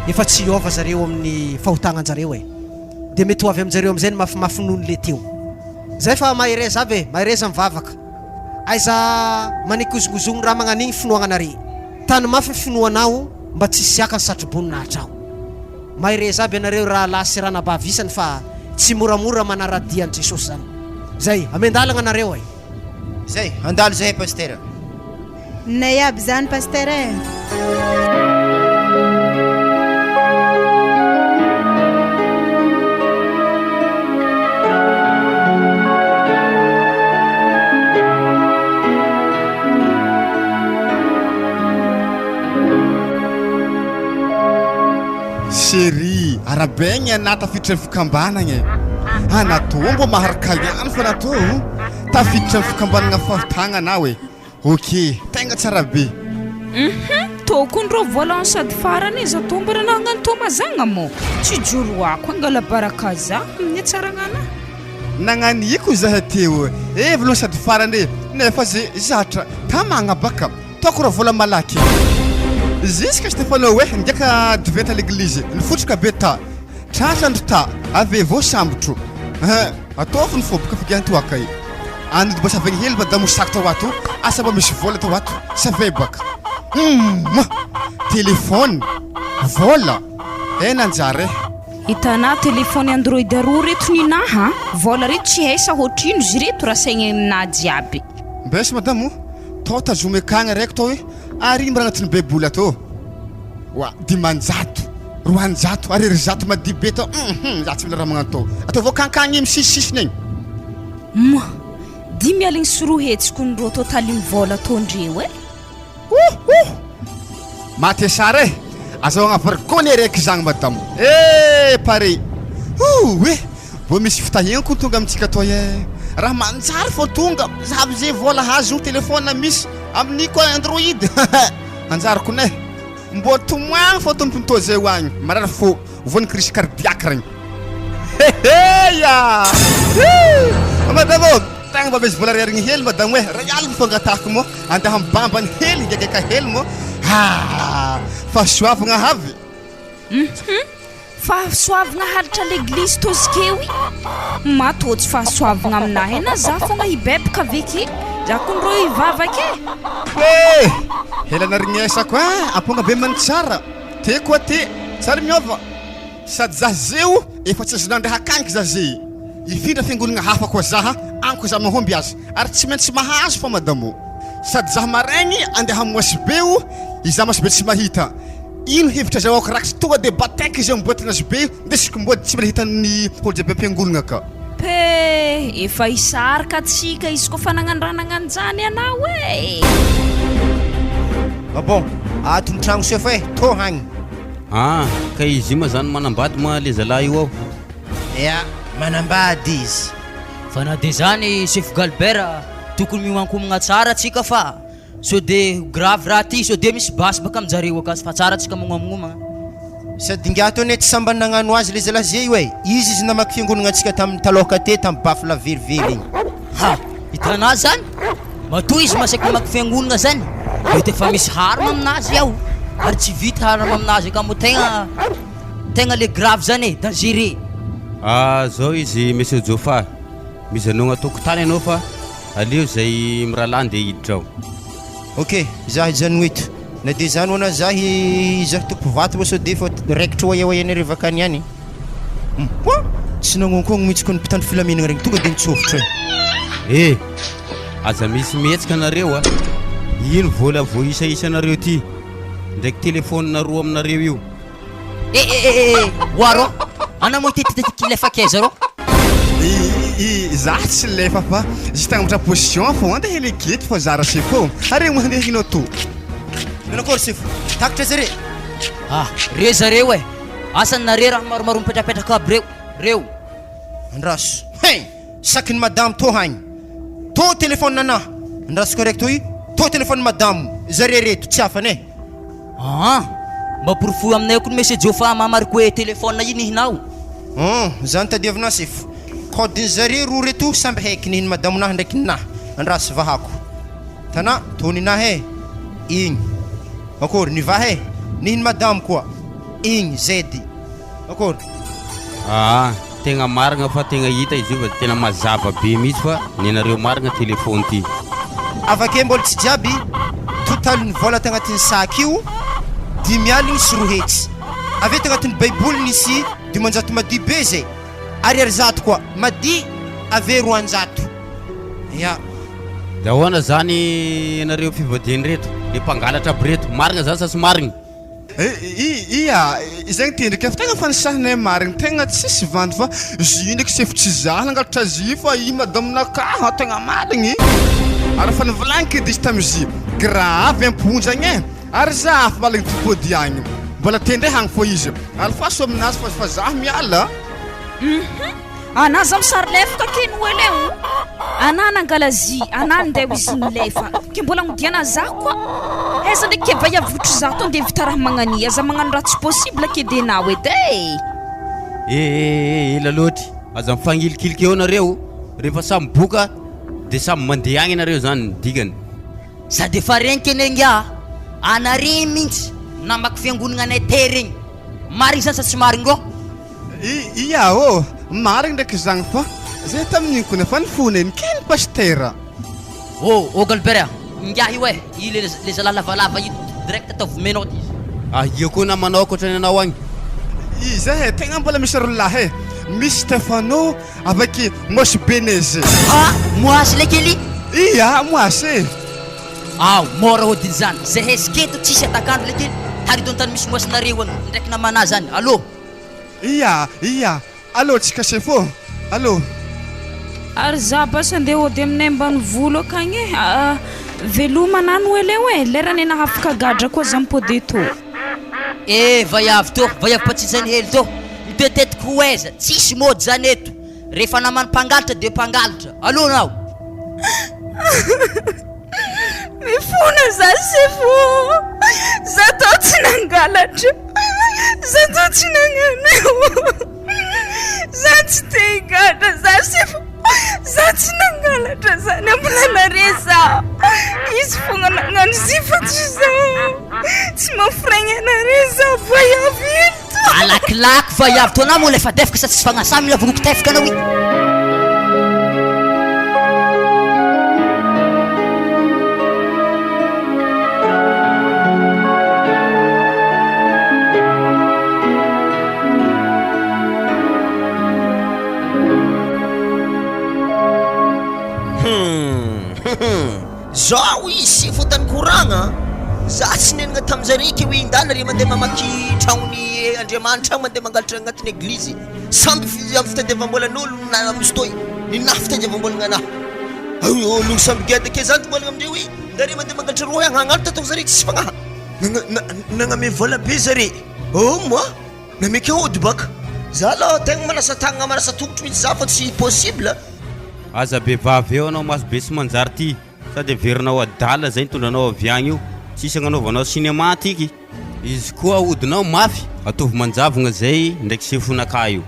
efa tsy hiova zareo amin'ny fahotagnanjareo e. Dia mety ho avy aminjareo amin'izay ny mafimafy noho ny le teo. Zay fa mahereza aby e, mahereza mivavaka. Aiza manikozongozogno raha magnanigny finoagnanare. Tano mafy ny finoanao mba tsy hisiaka ny satroboninahitra ao. Mahereza aby ianareo rahalahy sy ranabavy isany fa tsy moramora manaradia an'i Jesosy zany. Zay, amen-dalagna nareo e. Zay, handalo zahay Pasitera. Nay aby zany Pasteur eh. Chérie, arahabaigny anah tafiditra ny fikambanagna e. Anah tô mbô maharaka ihany fa anah tô tafiditra ny fikambanagna fahotagna anah e. Ok, tegna tsara be. Uhum, tokony rô voalohany sady farany e, za tô mbola nagnano tô mazagna mô, tsy joroako angala baraka za amin'ny hatsaragnana. Nagnaniko zahay teo e voalohany sady farany e, nefa ze zatra tamagna baka taoko ra vola malaky jusque Stefano hoe ngiaka divay ta l'église nifotroka be ta tratra andro ta avy eo voasambotro hein ataovy ny fô boka figian-toaka e. Any mba savegny hely madamo sac tao ato asa mba misy vola tao ato save baka humm téléphone vola eh nanjary eh. Hitanà téléphone android aroa reto ninaha a, vola reto tsy hay sa hoatrino izy reto raha saigna aminà jiaby. Mbes madamo tao tazomy akagny araiky tao hoe ary ino mba agnatin'ny baiboly ato oa 500 200 ariary zato madio be tao hum za tsy mila raha magnano tao ataovy akankagny misisisisiny egny. Humm! 250 kony rô totalin'ny vôla ataondreo e! Ouh! Matesara e! Azahoagna varigone araiky zagny madamo eh! Pare! Ouh! Eh! Mbô misy fitahiagna kony tonga amintsika toy eh! Raha manjary fô tonga, zahavo ze vôla azo, téléphone misy, amin'ny koa android! Hanjary kony eh! Mbô tomoagny fô tompony tô zay ho agny, marary fô, voan'ny crise cardiaque regny. Heheya! Hii! Madame ô, tegna mba misy vola ariarigny hely madame e, ray aligny fô angatahako mô, andeha mibamba ny hely, higagaka hely mô, haa! Fahasoavagna avy. Hum! Fahasoavagna halatra l'église tôzikeo i. Ma tô tsy fahasoavagna aminahy na za fogna hibebaka aveke, za kony rô hivavaka e. Eh! Hela narignesako ein, amponga be manitsara, te koa te, tsary miôva. Sady za zeo efa tsy azonandry hakaniky za ze hifindra fiangonagna hafa koa zaha amiko za mahomby aza ary tsy maintsy mahazo fa madamo sady zaha maraigny andeha hamoha sobe o izaho masobe tsy mahita ino hevitra azahoako rakitra tonga de bataiky izay miboatina sobe ndesiko mboa tsy mila hitan'ny olo jiaby am-piangonagna ka. Pe, efa hisarika atsika izy koa fa nagnano raha nagnano zany anao e! Ah bon, ato ny tragno sefo e, tô hagny. Ah, ka izy io ma zany manambady ma le zalahy io ao? Ya, manambady izy. Fa na de zany sefo Galbert a, tokony miomankomagna tsara tsika fa sao de ho grave raha ty, sao de misy basy baka aminjareo akasy fa tsara tsika mognomagnomagna. Sady ingahy teo anie tsy sambany nagnano azy le zalahy ze io e! Izy izy namaky fiangonagna antsika tamin'ny talôka te tamin'ny baffle verivery igny. Ha! Hitanà zany? Matoa izy masaky mamaky fiangonagna zany, mety efa misy arme aminazy ao, ary tsy vita arme aminazy akamo tegna tegna le grave zany e, dangereux. Ah zao izy Monsieur Jofa, mijanogna tokotany anao fa aleo zay mirahalahy ndeha hiditra ao. Ok, za hijanogno eto. Na de zany hoana za hizaha tompo vato moa sao de efa raikitra oaiaoaianareo vakany ihany. Hum! Tsy nagnonkoagno mihitsy ko ny mpitandro filaminagna regny, tonga de nitsofotro e. Eh! Aza misy mihetsika nareo a! Ino vola voaisaisanareo ty? Ndraiky telephone roa aminareo io. Eh eh eh eh oa rô! Anao moa ity lefa kaiza rô? Za tsy lefa fa juste agnamboatra position fô andeha helekety fô zara sefo ô! Are moa handeha ino tô? Manakory sefo? Takatra zare? Ah! Re zareo e! Asa nare raha maromaro mipetrapetraka aby reo reo. Andraso hein! Saky ny madamo tô hagny tô téléphone anah! Andraso correct toy tô téléphone madamo zare reto tsy afany eh! Aa! Mba porofoy aminay kony Monsieur Jofa mamariko hoe téléphone io nihinao. Hum! Zany tadiavinao sefo. Code ny zare roa reto samby haiky nihiny madamo nah ndraiky ninah. Andraso vahako. Tana, tô ninah eh! Igny. Akory, nivaha eh! Nihiny madamo koa. Igny, Z. Akory. Aa! Tegna marigna fa tegna hita izy io fa tena mazava be mihitsy fa nenareo marigna téléphone ty. Avake mbola tsy jiaby, totalin'ny vola tagnatin'ny sac io, 205. Avy eo tagnatin'ny baiboly nisy 500 madio be zay, ariary zato koa madio ave 200. Ya. De ahoana zany ianareo fivadiana reto, le mpangalatra aby reto, marigna zany sa tsy marigna? Ia, izay ny tendrika fa tegna fa nisahinay marigny, tegna tsisy vandy fa zy ndraiky sefo tsy za nangalatra zy fa i madame-nakahy tegna marigny, ary efa nivolagniko edy izy tamy zy, grave am-ponja agny e, ary za afa maligny topody agny, mbola te ndray hagny fô izy, alefaso aminazy fa fa za miala. Hum Anà za misary lefaka ke Noely e o! Anà nangala zy, anà ninday ho izy nilefa, ke mbola agnodiana za koa! Aiza ndraiky ke vaiavy votry za to ndeha vita raha magnania, aza magnano raha tsy possible ke de nao edy e! Eh eh eh ela loatra, aza mifagnilikiliky eo nareo, rehefa samy boka de samy mandeha agny nareo zany ny dikany. Sady efa regniky anie ingahy a, anare mintsy namaky fiangonagna anay te regny, marigny zany sa tsy marigny rô? Ia ô, marigny ndraiky zagny fa zay tamin'igny kony efa nifona e, nikely pasitera. Ô, ô Galbert a, ingahy io e, i le le zalahy lavalava io direct ataovy menottes izy. Ah io koa namanao ankoatran'ny anao agny. Iza e, tegna mbola misy rolahy e, misy Stefano avec Moasy Beneze. Ah, Moasy lekely? Ia, Moasy e. Ao, mora hodiny zany, zahay sketo tsisy atakandro lekely, tarito an-tany misy Moasinareo agny, ndraiky namanà zany, allô. Ia, ia, allo tsika sefo ô, allo. Ary za basy andeha hody aminay ambanivolo akagny e, ah veloma anah Noely eo e, lerany nahafaka gadra koa za mipody eto. Eh vaiavy tô, vaiavy mpatsizany hely tô, mitetetiko ho aiza, tsisy mody zany eto, rehefa naman'ny mpangalatra de mpangalatra, allo nao. Mifona za sefo ô! Za tô tsy nangalatra, za tô tsy nagnano io, za tsy te higadra za sefo, za tsy nangalatra zany ambolanare za, izy fogna nagnano izy fa tsy za, tsy mampiraigny anare za vaiavy eto. Malakilaky vaiavy tô anao moa lefa defaka sa tsisy fagnasà mila vonoiko tefaka anao i. Hum Zao izy sy fotany koragna a! Za tsy nenagna taminjare ke hoe indana re mandeha mamaky tragnony Andriamanitra agny mandeha mangalatra agnatin'ny eglizy samby fi amin'ny fitadiavam-bolan'olo na amin'ny fotoa ninahy fitadiavam-bolagna anahy olo samby geda ke za nivolagna amindreo hoe ndare mandeha mangalatra rohy agny hagnano tatao zare tsisy fagnaha nagname vola be zare oh moi nameka ody baka za aloha tegna manasa tagnana manasa tongotro mihitsy za fa tsy possible. Aza be vava eo anao maso be tsy manjary ty sady heverinao adala zay nitondranao avy agny io tsisy agnanaovanao cinéma tiky. Izy koa ahodinao mafy ataovy manjavogna zay ndraiky sefonakahy io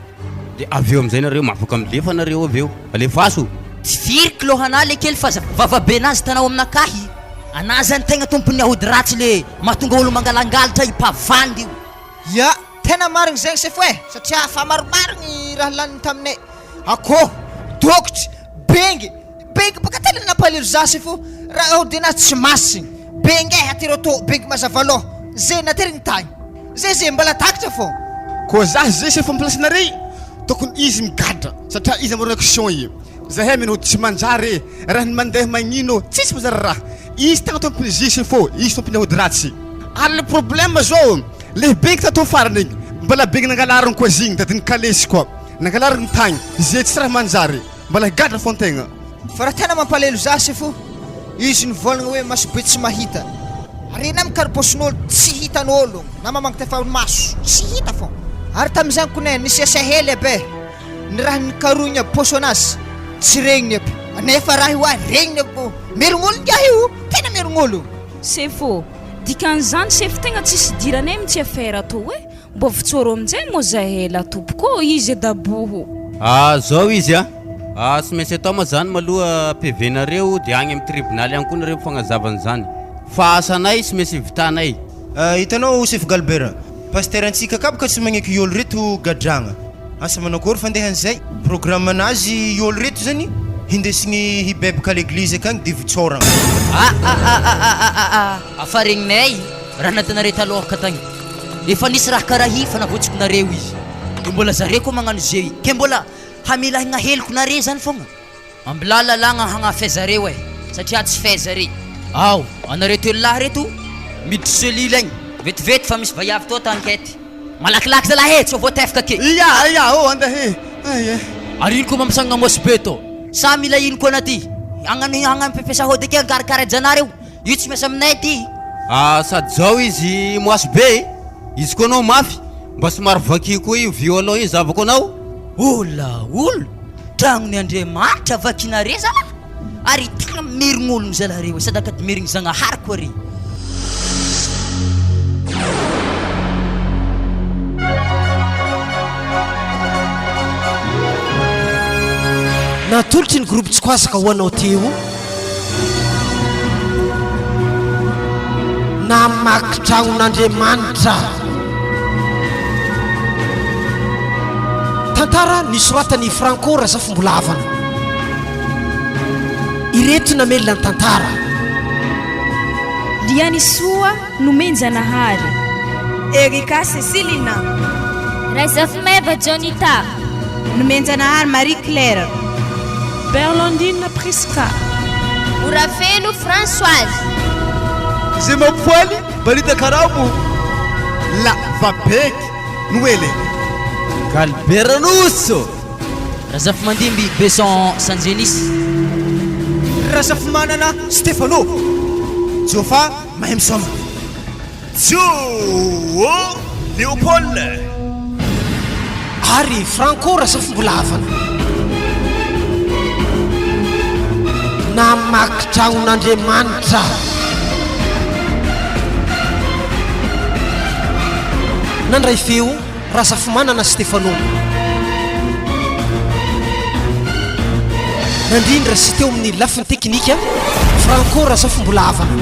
de avy eo amizay nareo afaka milefa nareo avy eo alefaso. Tsy firy kilo anah le kely fa vava be nazy tanao aminakahy anah zany tegna tompony ahody ratsy le mahatonga olo mangalangalatra i mpavandy io. Ya, tena marigny zegny sefo eh, satria fa maromaro ny raha laniny taminay, akoho, dôkotry, bengy, bengy bôka tena nampalahelo za sefo, raha aodinà tsy masigny, bengy eh aty rô tô bengy mazava lôha, ze naterigny tagny, ze ze mbala takatra fô. Koa za ze sefo am place nare tokony izy migadra satria izy namorona action io zahay mino tsy manjary e raha ny mandeha magnino tsisy manjary raha izy tegna tompony ze sefo izy tompony aody ratsy ary le problème zao le bengy tato farany igny mbola bengy nangalariny koa zigny tadiny kalesy koa nangalariny tagny ze tsy raha manjary mbola higadra fô antegna. Fa raha tena mampalahelo za sefo izy nivolagna hoe maso be tsy mahita ary na mikaro paosin'olo tsy hitan'olo na mamangy tefa maso tsy hita fô ary tamizany kone nisy asa hely aby ny raha nikarohigny aby paosy anazy tsy regniny aby nefa raha io ahy regniny aby fô merogn'olo ngiahy io tena merogn'olo. Sefo, dikan'izany sefo tegna tsisy idiranay mintsy affaire tô e, mbô votsoro aminjay moa zahay la tompoko ô, izy adaboho. Ah zao izy a! Ah tsy maintsy atao ma zany maloha PV nareo de agny am tribonaly agny koa nareo mifagnazava an'izany fa asanay tsy maintsy vitanay. Hitanao Sefo Galbert, Pasteur antsika kaboka tsy magneky iôlo reto gadragna. Asa manakory fandehan'izay? Programme nazy olo reto zany hindesigny hibebaka à l'église akagny de vitsôragna. Ah ah ah ah ah ah ah ah Afa regninay raha nataonareo taloha tagny. Efa nisy raha karaha io fa navotsikinareo izy. De mbola zare koa magnano jeu io. Ke mbola hamelahigna heloko nare zany fogna. Ambilà lalàgna hagnafay zareo e, satria tsy fay zare. Ao, anareo telolahy reto miditry cellule agny vetivety fa misy vaiavy tô ta enquête. Malakilaky zalahy e, tsy ho voatefaka ake. Ia, ia, ô andeha e, ay e. Ary ino koa mampisangana môsy be tô? Sa mila ino koa anà ty? Hagnano hagnano pepesa hody ake hikarakara janareo? Io tsy miasa aminay aty. Ah sady zao izy moasy be e! Izy koa anao mafy, mba somary vakio koa io violon io zavako anao. Ola ol! Tragnony Andriamanitra vakinare zalahy! Ary tegna merigny ologno zalahy reo e, sady akady merigny Zagnahary koa re. Natolotry ny groupe Tsikwasaka ho anao teo. Namaky tragnon'Andriamanitra. Tantara nosoratan'i Franco Razafimbolavana. Ireto namelona ny tantara. Lianisoa Nomenjanahary. Erika Cecilina. Razafimeva Johnita. Nomenjanahary Marie Claire. Berlandine Prisca. Morafeno Françoise. Izay mampifaly balita karabo. La vabeky noely. Galberanoso. Razafimandimby Besson Sanjenis. Razafimanana Stephano. Jofa mahay misaoma. Joe Léopold. Ary Franco Razafimbolavana. Namaky tragnon'Andriamanitra. Nandray feo Razafimanana Stephano. Nandrindra sy teo amin'ny lafiny teknika, Franco Razafimbolavana.